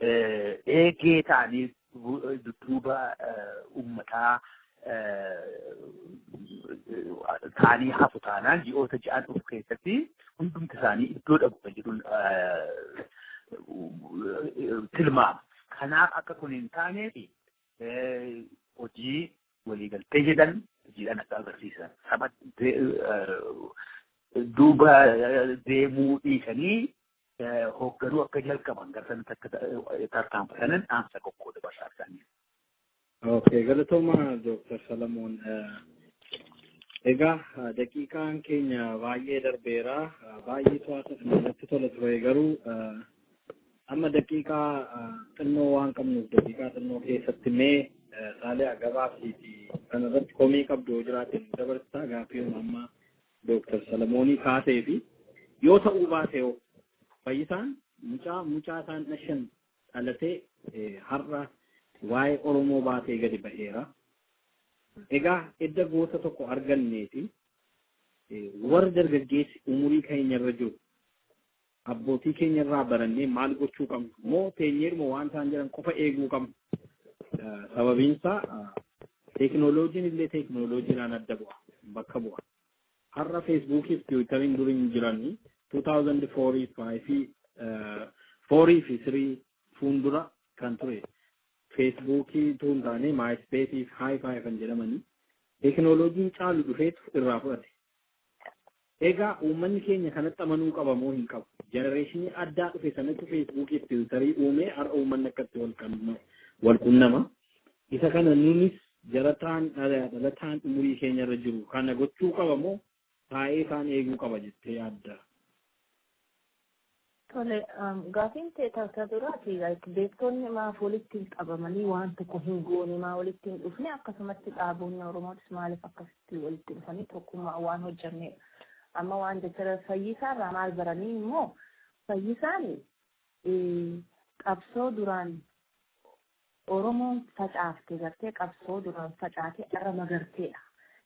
eegee ta'anii dudduuba uummataa ta'anii hafu taanaan, ji'oota 6n dhufu keessatti hundumti isaanii iddoo dhabu kan jedhuun tilmaama. Kanaaf akka kun hin taaneef hojii waliigaltee jedhan hojiidhaan akka agarsiisan, saba duuba deemuu dhiisanii hoogganuu akka jalqaban, gara sanatti akka tarkaanfatanan dhaamsa qoqqoo dabarsaa isaanii. Okay, galatooma Dooktar Salamoon. Egaa daqiiqaan keenya baay'ee darbeera. Baay'ee to'ata natti tola ture, garuu amma daqiiqaa xinnoo waan qabnuuf daqiiqaa xinnoo keessatti mee Saalee gabaabsiiti kanarratti komii qabdu yoo jiraate nu dabarsaa, gaaffii amma Dooktar Salamoonii kaasee fi yoo ta'uu baate hoo? Fayyisaan mucaa isaan dhashan dhalatee har'a waa'ee Oromoo baatee gadi ba'eera. Egaa edda goota tokko arganneeti warri dargaggeessi umurii keenya irra jiru abbootii keenya irraa barannee maal gochuu qabnu, moo teenyeedhuma waan isaan jedhan qofa eeguu qabnu? Sababiin isaa teekinooloojiin illee teekinooloojiidhaan adda bu'a, bakka bu'a. Har'a Feesbuukii fi Tiwiitariin durii hin jiranii 2004 fi 4 fi 3 fuuldura kan ture Feesbuukii tun taane Maayispeesii fi Hi5 kan jedhamanii teekinooloojiin caalu dhufeetu irraa fudhate. Egaa uummanni keenya kanatti amanuu qaba moo hin qabu? Generationii addaa dhufe sanatti Feesbuukii fi Tiwiitarii uumee har'a uummanni akkatti wal qunnama. Isa kana nunis jarataan dhalataan umurii keenya irra jiru kana gochuu qaba moo taa'ee isaan eeguu qaba jettee yaadda? Tole, gaafiin ta'e taasisaa duraati. Beektonni maaf walitti qabamanii waan tokko hin goone, maa walitti hin dhufne, akkasumatti dhaabonni Oromootis maaliif akkasitti walitti dhufanii tokkummaa waan hojjannedha. Amma waan jecha Fayyisaarraa maal baranii immoo, Fayyisaan qabsoo duraan Oromoon facaafte gartee, qabsoo duraan facaatee arra magarteedha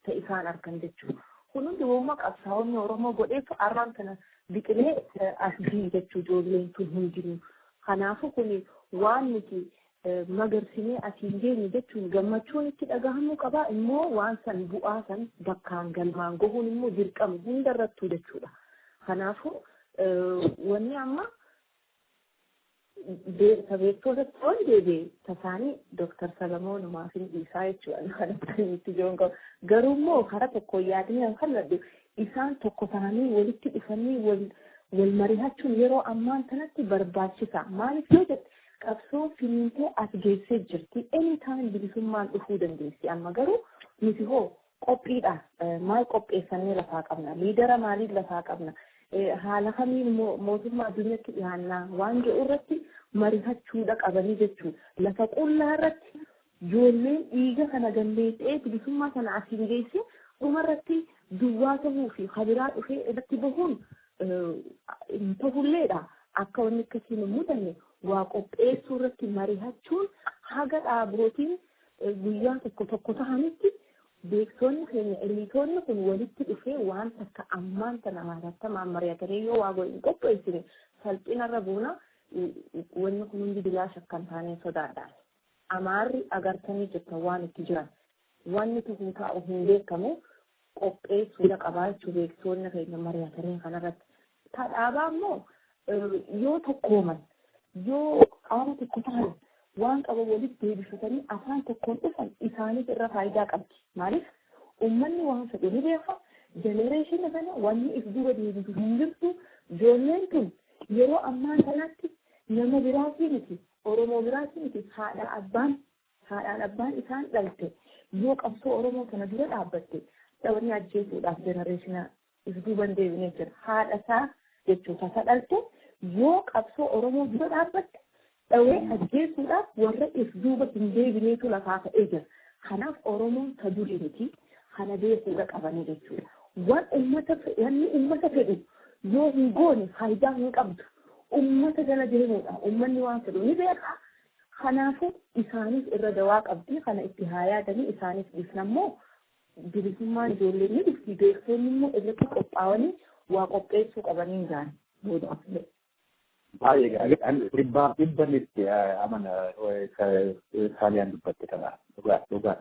ta'e isaan argan jechuudha. Kun hundi uumama qabsaa'onni Oromoo godheef arraan kana biqilee as gahee jechuu ijoolleen tun hundinuu. Kanaafuu kun waan nuti magarsinee asiin geenye jechuun gammachuun itti dhagahamuu qaba, immoo waan san bu'aa san bakkaan galmaan gahuun immoo dirqama hundarrattuu jechuudha. Kanaafuu wanni amma beektotatti ol deebi'e tasaanii Dooktar Salamoon maafin dhiisaa jechuudha. Kanatti itti jiruun qabu. Garuu immoo karaa tokko yaadni kan ladhu isaan tokko ta'anii walitti dhufanii wal mari'achuun yeroo ammaan kanatti barbaachisa. Maaliif yoo jette, qabsoo finiintee as geessee jirti. Anytime bilisummaan dhufuu dandeessi. Amma garuu nuti hoo Qophiidha. Maal qopheeffannee lafaa qabna? Leader maaliif lafaa qabna? Haala kamiin mootummaa addunyaatti dhiyaannaa waan jedhu irratti mari'achuudha qabanii jechuudha. Lafa qullaa irratti ijoolleen dhiiga kana galleessee bilisummaa kana asiin geesse dhumarratti duwwaa ta'uu fi kabiraa dhufee irratti bahuun hin ta'ulleedha. Akka wanni akkasiin hin mudanne waa qopheessuu irratti mari'achuun haga dhaabootiin guyyaa tokko tokko ta'anitti beektonni keenya, elitoonni kun walitti dhufee waan takka ammaan tana hatattamaan mari'atanii yoo waa hin qopheessine salphinarra buuna. Wanni kun hundi bilaasha akka hin taane sodaadhaan. Amaarri agartanii jirtan waan itti jiran. Wanni tokko taa'u hin beekamu, qopheessuudha qabaachuu beektonni keenya mari'atanii kanarratti. Dhaabaa immoo yoo tokkooman, yoo qaama tokko ta'an, waan qaban walitti deebifatanii afaan tokkoon dhufan isaaniif irra faayidaa qabdi. Maaliif, uummanni waan fedhu ni beeka. Generation kana wanni if dura deebisu hin jirtu. Ijoolleen tun yeroo ammaa kanatti nama biraatii miti, Oromoo biraatii miti, haadhaan abbaan isaan dhalte yoo qabsoo Oromoo kana dura dhaabbatte dhawanii ajjeesuudhaaf generation if duuban deebinee jira. Haadha isaa jechuun tasa dhalte yoo qabsoo Oromoo dura dhaabbatte dhawee ajjeesuudhaaf warra if duuba hin deebineetu lafaa ka'ee jira. Kanaaf Oromoon ta durii miti, kana beekuudha qabanii jechuudha. Waan uummata, wanni uummata fedhu yoo hin goone faayidaa hin qabdu. Uummata jala deemuudha. Uummanni waan fedhu ni beeka. Kanaafuu isaaniif irra dawaa qabdi. Kana itti haa yaadanii isaaniif dhiifna immoo bilisummaan ijoollee ni dhufti. Beektonni immoo irratti qophaa'anii waa qopheessuu qabanii hin gaane booda afillee. Baay'ee gaarii. Dhibbaaf dhibban itti amana Saaliyaan dubbatte kana. Dhugaa, dhugaa.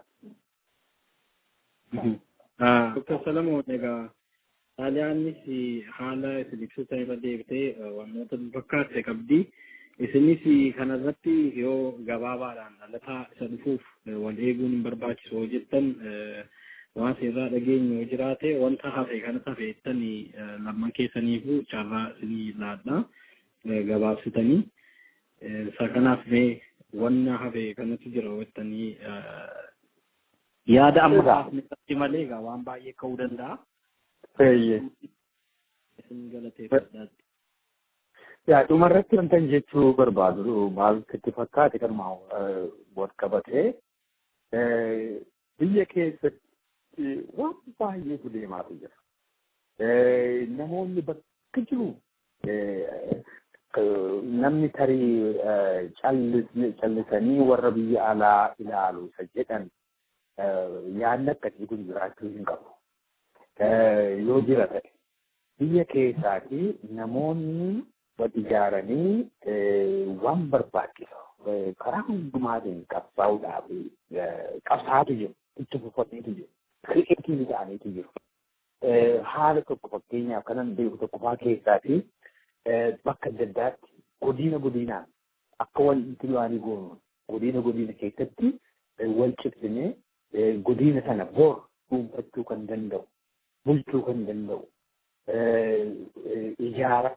Dr. Salamoon, egaa Saaliyaanis haala isin ibsitan irra deebitee wantoota fakkaatte qabdi. Isinis kanarratti yoo gabaabaadhaan dhalataa isa dhufuuf wal eeguun hin barbaachisu yoo jettan, waan seerraa dhageenyu yoo jiraate, wanta hafe kanas hafe jettanii, lamman keessaniifuu carraa isinii laadha gabaabsitanii. Isa kanaaf mee wanna hafe kanatu jira jettanii yaada amma kaafne irratti malee egaa waan baay'ee ka'uu danda'a. Eeyyee. Isin galateeffadhaatti. Yaa, dhumarratti wanta jechuu barbaadu maal sitti fakkaate, kanuma wal qabatee biyya keessatti waan baay'eetu deemaatu jira. Namoonni bakka jiru namni tarii callisanii warra biyya alaa ilaalu isa jedhan yaadni akkasii kun jiraachuu hin qabu. Yoo jira ta'e biyya keessaatii namoonni wal ijaaranii waan barbaachisu karaa hundumaatiin qabsaa'uudhaaf qabsaa'atu jiru. Itti fufaniitu jiru. Creative ta'aniitu jiru. Haala tokko fakkeenyaaf kanan beeku tokko faa keessaatii bakka adda addaatti godina godinaan akka wanti duraanii goonu godina godina keessatti wal cibsinee godina sana bor dhuunfachuu kan danda'u, bulchuu kan danda'u, ijaara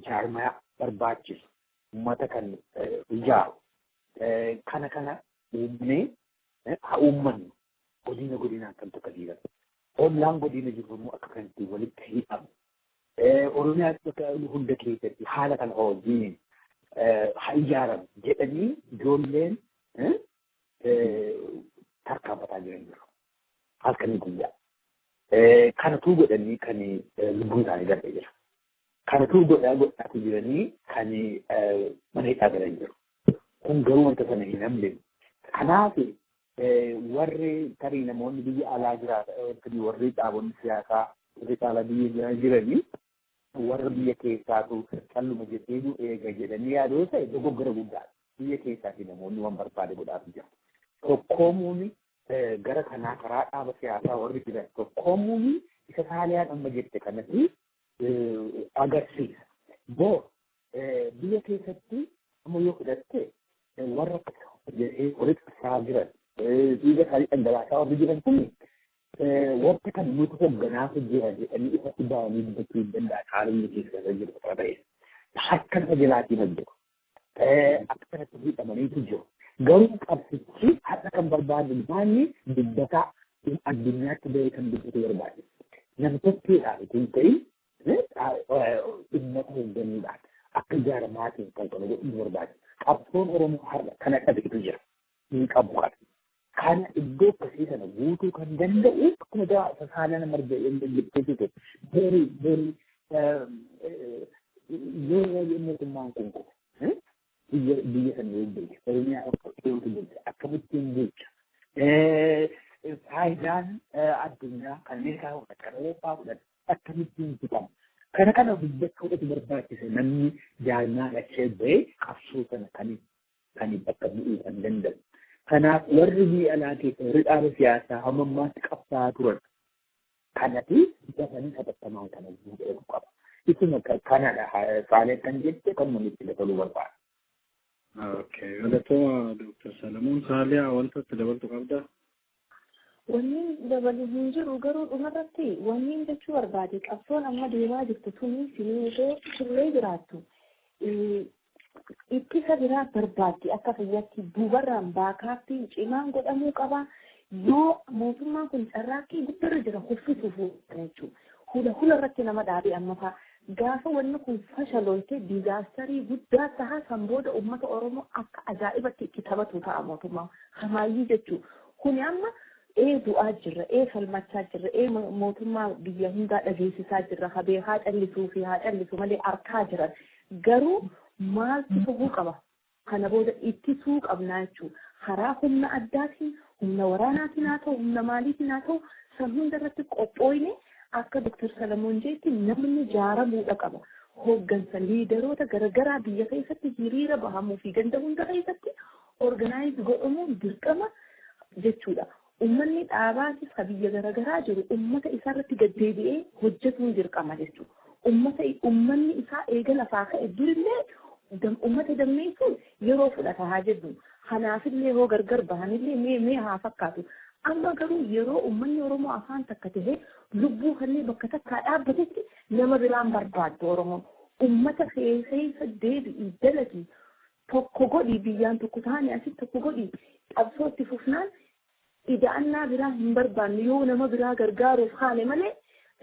jaarmaya barbaachisu, uummata kan ijaaru kana kana uumnee haa uummannu, godina godinaan kan tokko diigan. Ollaan godina jiru immoo akka kanatti walitti hidhamu. Oromiyaa bakka hunda keessatti haala kana hojiin haa ijaaramu jedhanii ijoolleen tarkaanfataa jiran jiru. Halkanii guyyaa. Kanatuu godhanii kan lubbuun isaanii darbee jira. Kanatuu godhaa godhaatu jiranii kan mana hidhaa galan jiru. Kun garuu wanta sana hin hambifne. Kanaaf warri tarii namoonni biyya alaa jiraatan, warri dhaabonni siyaasaa warri alaa biyya jiranii, warra biyya keessaatu calluma jedhee nu eega jedhanii yaaduu ta'e dogoggora guddaadha. Biyya keessaati namoonni waan barbaade godhaatu jira. Tokkoomuun gara kanaa karaa dhaaba siyaasaa warri jiran tokkoomuun isa Saaliyaan amma jette kanatti agarsiisa. Boo biyya keessatti amma yoo fudhatte warra jedhee walitti qabsaa jiran, dhiiga isaanii dhangalaasaa warri jiran kun, warra kan nuti hogganaatu jira jedhanii ifatti ba'anii dubbachuu hin danda'an haala biyya keessa jiru kana ta'e. Harka lafa jalaatiin hojjetu. Akka kanatti hidhamaniitu jiru. Garuu qabsichi har'a kan barbaadu baanni dubbataa Addunyaatti bahee kan dubbatu barbaachisa. Namtokkeedhaan utuu hin ta'in uummata hoogganuudhaan akka ijaaramaatiin kan kana godhu nu barbaachisa. Qabsoon Oromoo har'a kana dhabeetu jira. Hin qabu kana. Kana iddoo akkasii kana guutuu kan danda'u akkuma saalana marga jettee jirtu very very yoo mootummaan kun kufe biyya sana yoo bulche, Oromiyaa yoo bulche, akkamittiin bulcha? Faayidaan addunyaa kan Ameerikaa fudhate, kan Awurooppaa fudhate akkamittiin fixama? Kana dubbachuudhatu barbaachisa. Namni jaarmaa dhachee bahee qabsoo sana kan bakka bu'uu kan danda'u. Kanaaf warri biyya alaa keessa, warri dhaaba siyaasaa hamma ammaatti qabsaa'aa turan kanati dafanii hatattamaan kana guutuu qaba. Isuma kanadha saalee kan jette kanuma itti dabaluu barbaada. Okay, galatooma Dr. Salamuun. Saaliyaa, wanta itti dabaltu qabdaa? Wanni dabalu hin jiru, garuu dhumarratti wanni jechuu barbaade, qabsoon amma deemaa jirtu tuni siniitee turree jiraattu ittisa biraa barbaaddi. Akka fayyatti duubarraan backupiin cimaan godhamuu qaba. Yoo mootummaan kun carraaqqii guddarra jira kuffisuuf jechuudha. Hula hula irratti nama dhaabee amma fa'a. Gaafa wanni kun fashalolte disasterii guddaa ta'a. San booda uummata Oromoo akka ajaa'ibatti itti taphatu ta'a mootummaa hamaayyii jechuudha. Kuni amma ee du'aa jirra, ee falmachaa jirra, ee mootummaa biyya hundaa dhageessisaa jirra, habee haa callisuu fi haa callisu malee arkaa jiran. Garuu maaltu ta'uu qaba? Kana booda ittisuu qabnaa jechuudha. Karaa humna addaatiin, humna waraanaatiin haa ta'u, humna maaliitiin haa ta'u, san hunda irratti qophooyne akka Dr. Salamoon jeetti namni jaaramuudha qaba. Hooggansa leaderoota garaagaraa biyya keessatti hiriira bahamuu fi ganda hunda keessatti organize godhamuun dirqama jechuudha. Uummanni dhaabaatis ka biyya garaagaraa jiru uummata isaarratti gaddeebi'ee hojjetuun dirqama jechuudha. Uummata uummanni isaa eega lafaa ka'e durillee uummata dammeessuun yeroo fudhata haa jennu. Kanaafillee hoo gargar bahanillee mee haa fakkaatu. Amma garuu yeroo uummanni Oromoo afaan takka tahee lubbuu kanneen bakka takkaa dhaabbatetti nama biraan barbaaddu Oromoon. Uummata keessa deebi'ii dalagii, tokko godhii, biyyaan tokko taane asitti tokko godhii, qabsoo itti fufnaan ida'annaa biraa hin barbaannu. Yoo nama biraa gargaaruuf haale malee,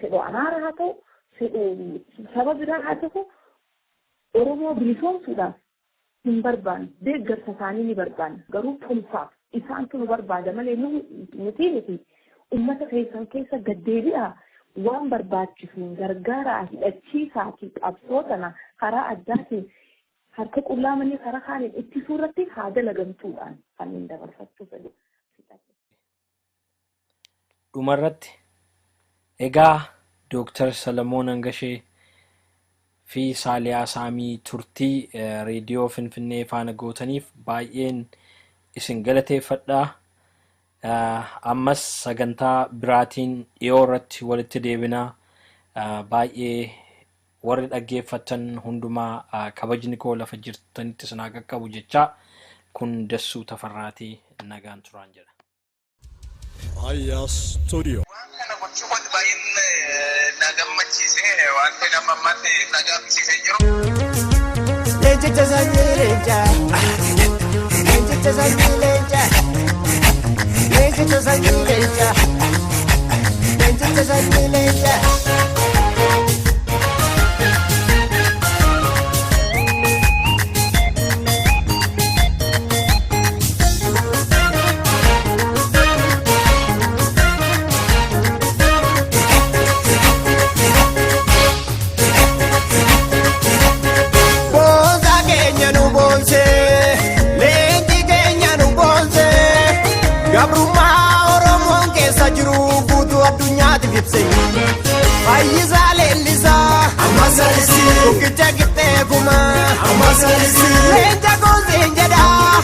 fedhu Amaara haa ta'u, fedhu saba biraa haa ta'u, Oromoo bilisoomsuudhaaf hin barbaannu. Deeggarsa isaanii ni barbaanna, garuu tumsaaf isaantu nu barbaada malee nuti miti. Uummata keessan keessa gaddeebi'aa, waan barbaachisuun gargaaraa, hidhachiisaatii qabsoo tana karaa addaatiin harka qullaa malee karaa kaaniin ittisuu irratti haa dalagamtuudhaan kanneen dabarfachuu fedhu. Dhumarratti egaa, Dooktar Salamoon Hangashee fi Saaliyaa Saamii, turtii reediyoo Finfinnee faana gootaniif baay'een isin galateeffadha. Ammas sagantaa biraatiin dhiyoo irratti walitti deebinaa. Baay'ee warri dhaggeeffattan hundumaa kabajni koo lafa jirtanitti isin haa qaqqabu jechaa, kun Dassuu Tafarraatii, nagaan turaan jedha. Aya Studio. Waan kana gochuu wanti baay'een na gammachiise, wanti nama ammatti na gaaffisiisee jiru. Leencicha sanyii leencaa. Leencicha sanyii leencaa. Leencicha sanyii leencaa. Leencicha sanyii leencaa. Boonsaa keenya nu boonsee, leenci keenya nu boonsee, gabrummaa Oromoon keessa jiru guutuu addunyaatiif ibse. Fayyisaa leellisaa, tokkicha qixxee kumaa, leenca gooseen jedhaa,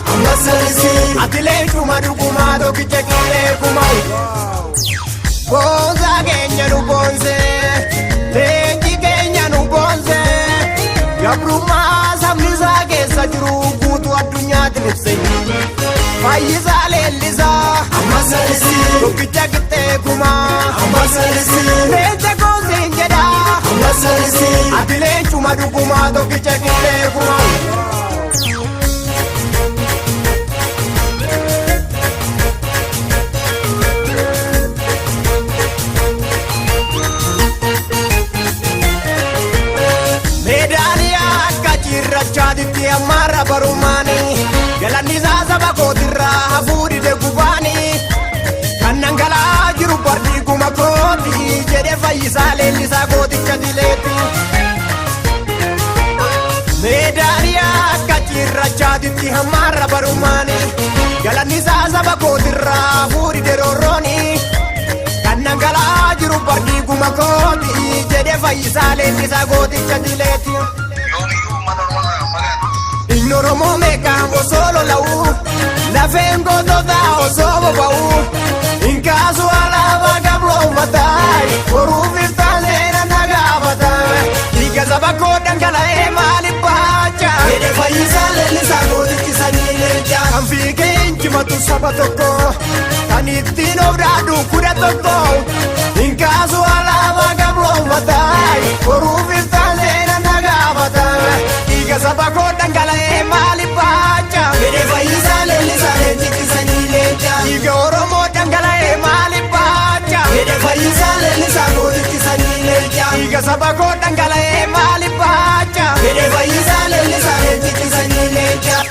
ati leencuma dhugumaa, tokkicha qixxee kumaa. Boonsaa keenya nu boonsee, leenci keenya nu boonsee, gabrummaa sabni isaa keessa jiru guutuu addunyaatti ibse. Fayyisaa leellisaa, tokkicha qixxee kumaa, leenca gooseen jedhaa, ati leencuma dhugumaa, tokkicha qixxee kumaa. Fayyisaa Leellisaa gooticha dileetti. Meedaaliyaa akka cirrachaatitti hammaarra barumaani. Galanni isaa saba kootirraa fuudhi deroorrooni. Kan dhangala'aa jiru bardii guma kooti jedhe Fayyisaa Leellisaa gooticha dileetti. Yoomiyyuu uummata Oromoo irraa fagaatu. Inni Oromoo meeqaan osoo lola'u, lafeen gootota osoo boba'u, hin kaasu alaabaa gabroonfataa, boruuf iftaan seera nagaafata. Dhiiga saba koo dhangala'ee maaliif baacha? Jedhe Fayyisaa Leellisaa gootichi sanyii leencaa. Kan fiigee injifatu saba tokko, kan ittiin of dhaadhu 11, hin kaasu alaabaa gabroonfataa, boruuf iftaan seera nagaafata. Dhiiga saba koo dhangala'ee maaliif baacha? Jedhe Fayyisaa Leellisaa leencichi sanyii leencaa. Dhiiga Oromoo dhangala'ee maaliif baacha? Jedhe Fayyisaa Leellisaa gootichi sanyii leencaa. Dhiiga saba koo dhangala'ee maaliif baacha? Jedhe Fayyisaa Leellisaa leencichi sanyii leencaa.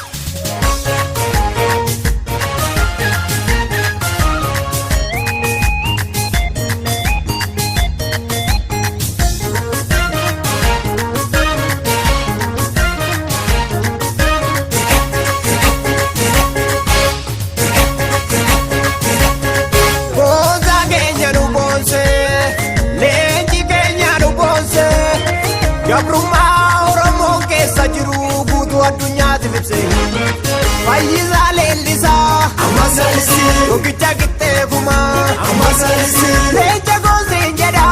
Boonsaa keenya nu boonse, leenji keenya nu boonse, gabrummaa Oromoo keessa jiru guutuu addunyaatti ibse. Fayyisaa Leellisaa, tokkicha qixxee kumaa, leenca gooseen jedha,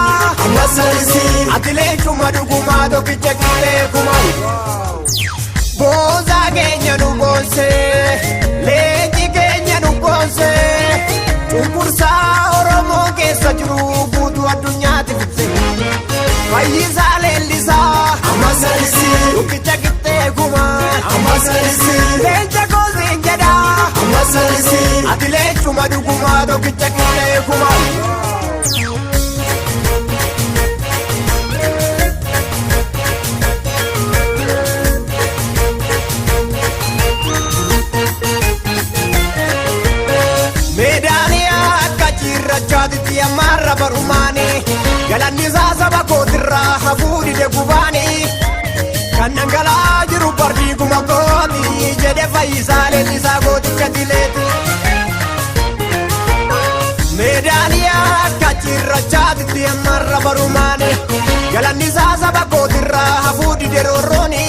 ati leencuma dhugumaa tokkicha qixxee kumaa. Boonsaa keenya nu boonse, leenji keenya nu boonse, cunqursaa Oromoo keessa jiru guutuu addunyaatti ibse. Fayyisaa Leellisaa, tokkicha qixxee kumaa, leenca gooseen jedha, ati leencuma dhugumaa tokkicha qixxee kumaa. Meedaaliyaa akka cirrachaatitti ammaarra barumaani. Galanni isaa saba kootirraa hafuu dide gubaani. Kan dhangala'aa jiru bardii guma kooti jedhe Fayyisaa Leellisaa gooticha dileeti. Meedaaliyaa akka cirrachaatitti ammaarra barumaani. Galanni isaa saba kootirraa hafuu dide roorrooni.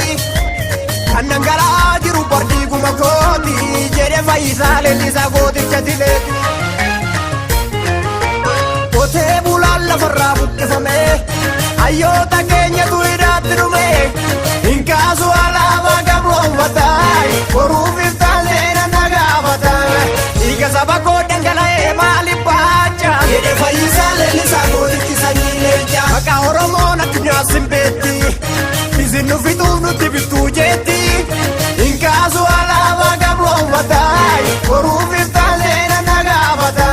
Kan dhangala'aa jiru bardii guma kooti jedhe Fayyisaa Leellisaa gooticha dileeti. Qotee bulaan lafarraa buqqifame, hayyoota keenyatu hidhaatti dhume, hin kaasu alaabaa gabroonfataa, boruuf iftaan seera nagaafata. Dhiiga saba koo dhangala'ee maaliif baacha? Jedhe Fayyisaa Leellisaa gootichi sanyii leencaa. Maqaa Oromoon addunyaa simbeetti, isin nu fixuuf nutti bittuu jeetti, hin kaasu alaabaa gabroonfataa, boruuf iftaan seera nagaafata.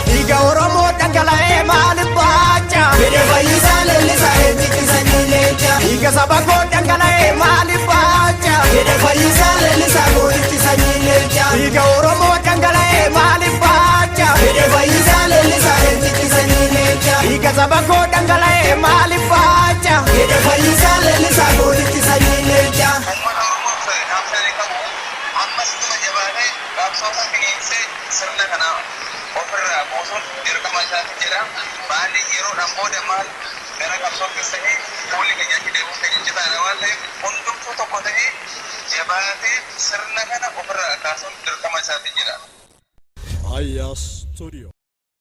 Dhiiga Oromoo dhangala'ee maaliif baacha? Jedhe Fayyisaa Leellisaa leencichi sanyii leencaa. Dhiiga saba koo dhangala'ee maaliif baacha? Jedhe Fayyisaa Leellisaa gootichi sanyii leencaa. Dhiiga Oromoo dhangala'ee maaliif baacha? Jedhe Fayyisaa Leellisaa leencichi sanyii leencaa. Dhiiga saba koo dhangala'ee maaliif baacha? Jedhe Fayyisaa Leellisaa gootichi sanyii leencaa. Uummata Oromoof dhaamsa inni qabu ammas ittuma jabaatee qabsoo finiinsee sirna kana ofirraa buusuun dirqama isaati jedha. Maali yeroodhaan booda maal gara qabsoo keessa ta'ee fuulli keenya achi deemuun keenya citaadha waan ta'eef hundumtuu tokko ta'ee jabaatee sirna kana ofirraa kaasuun dirqama isaati jedha. Aya Studio.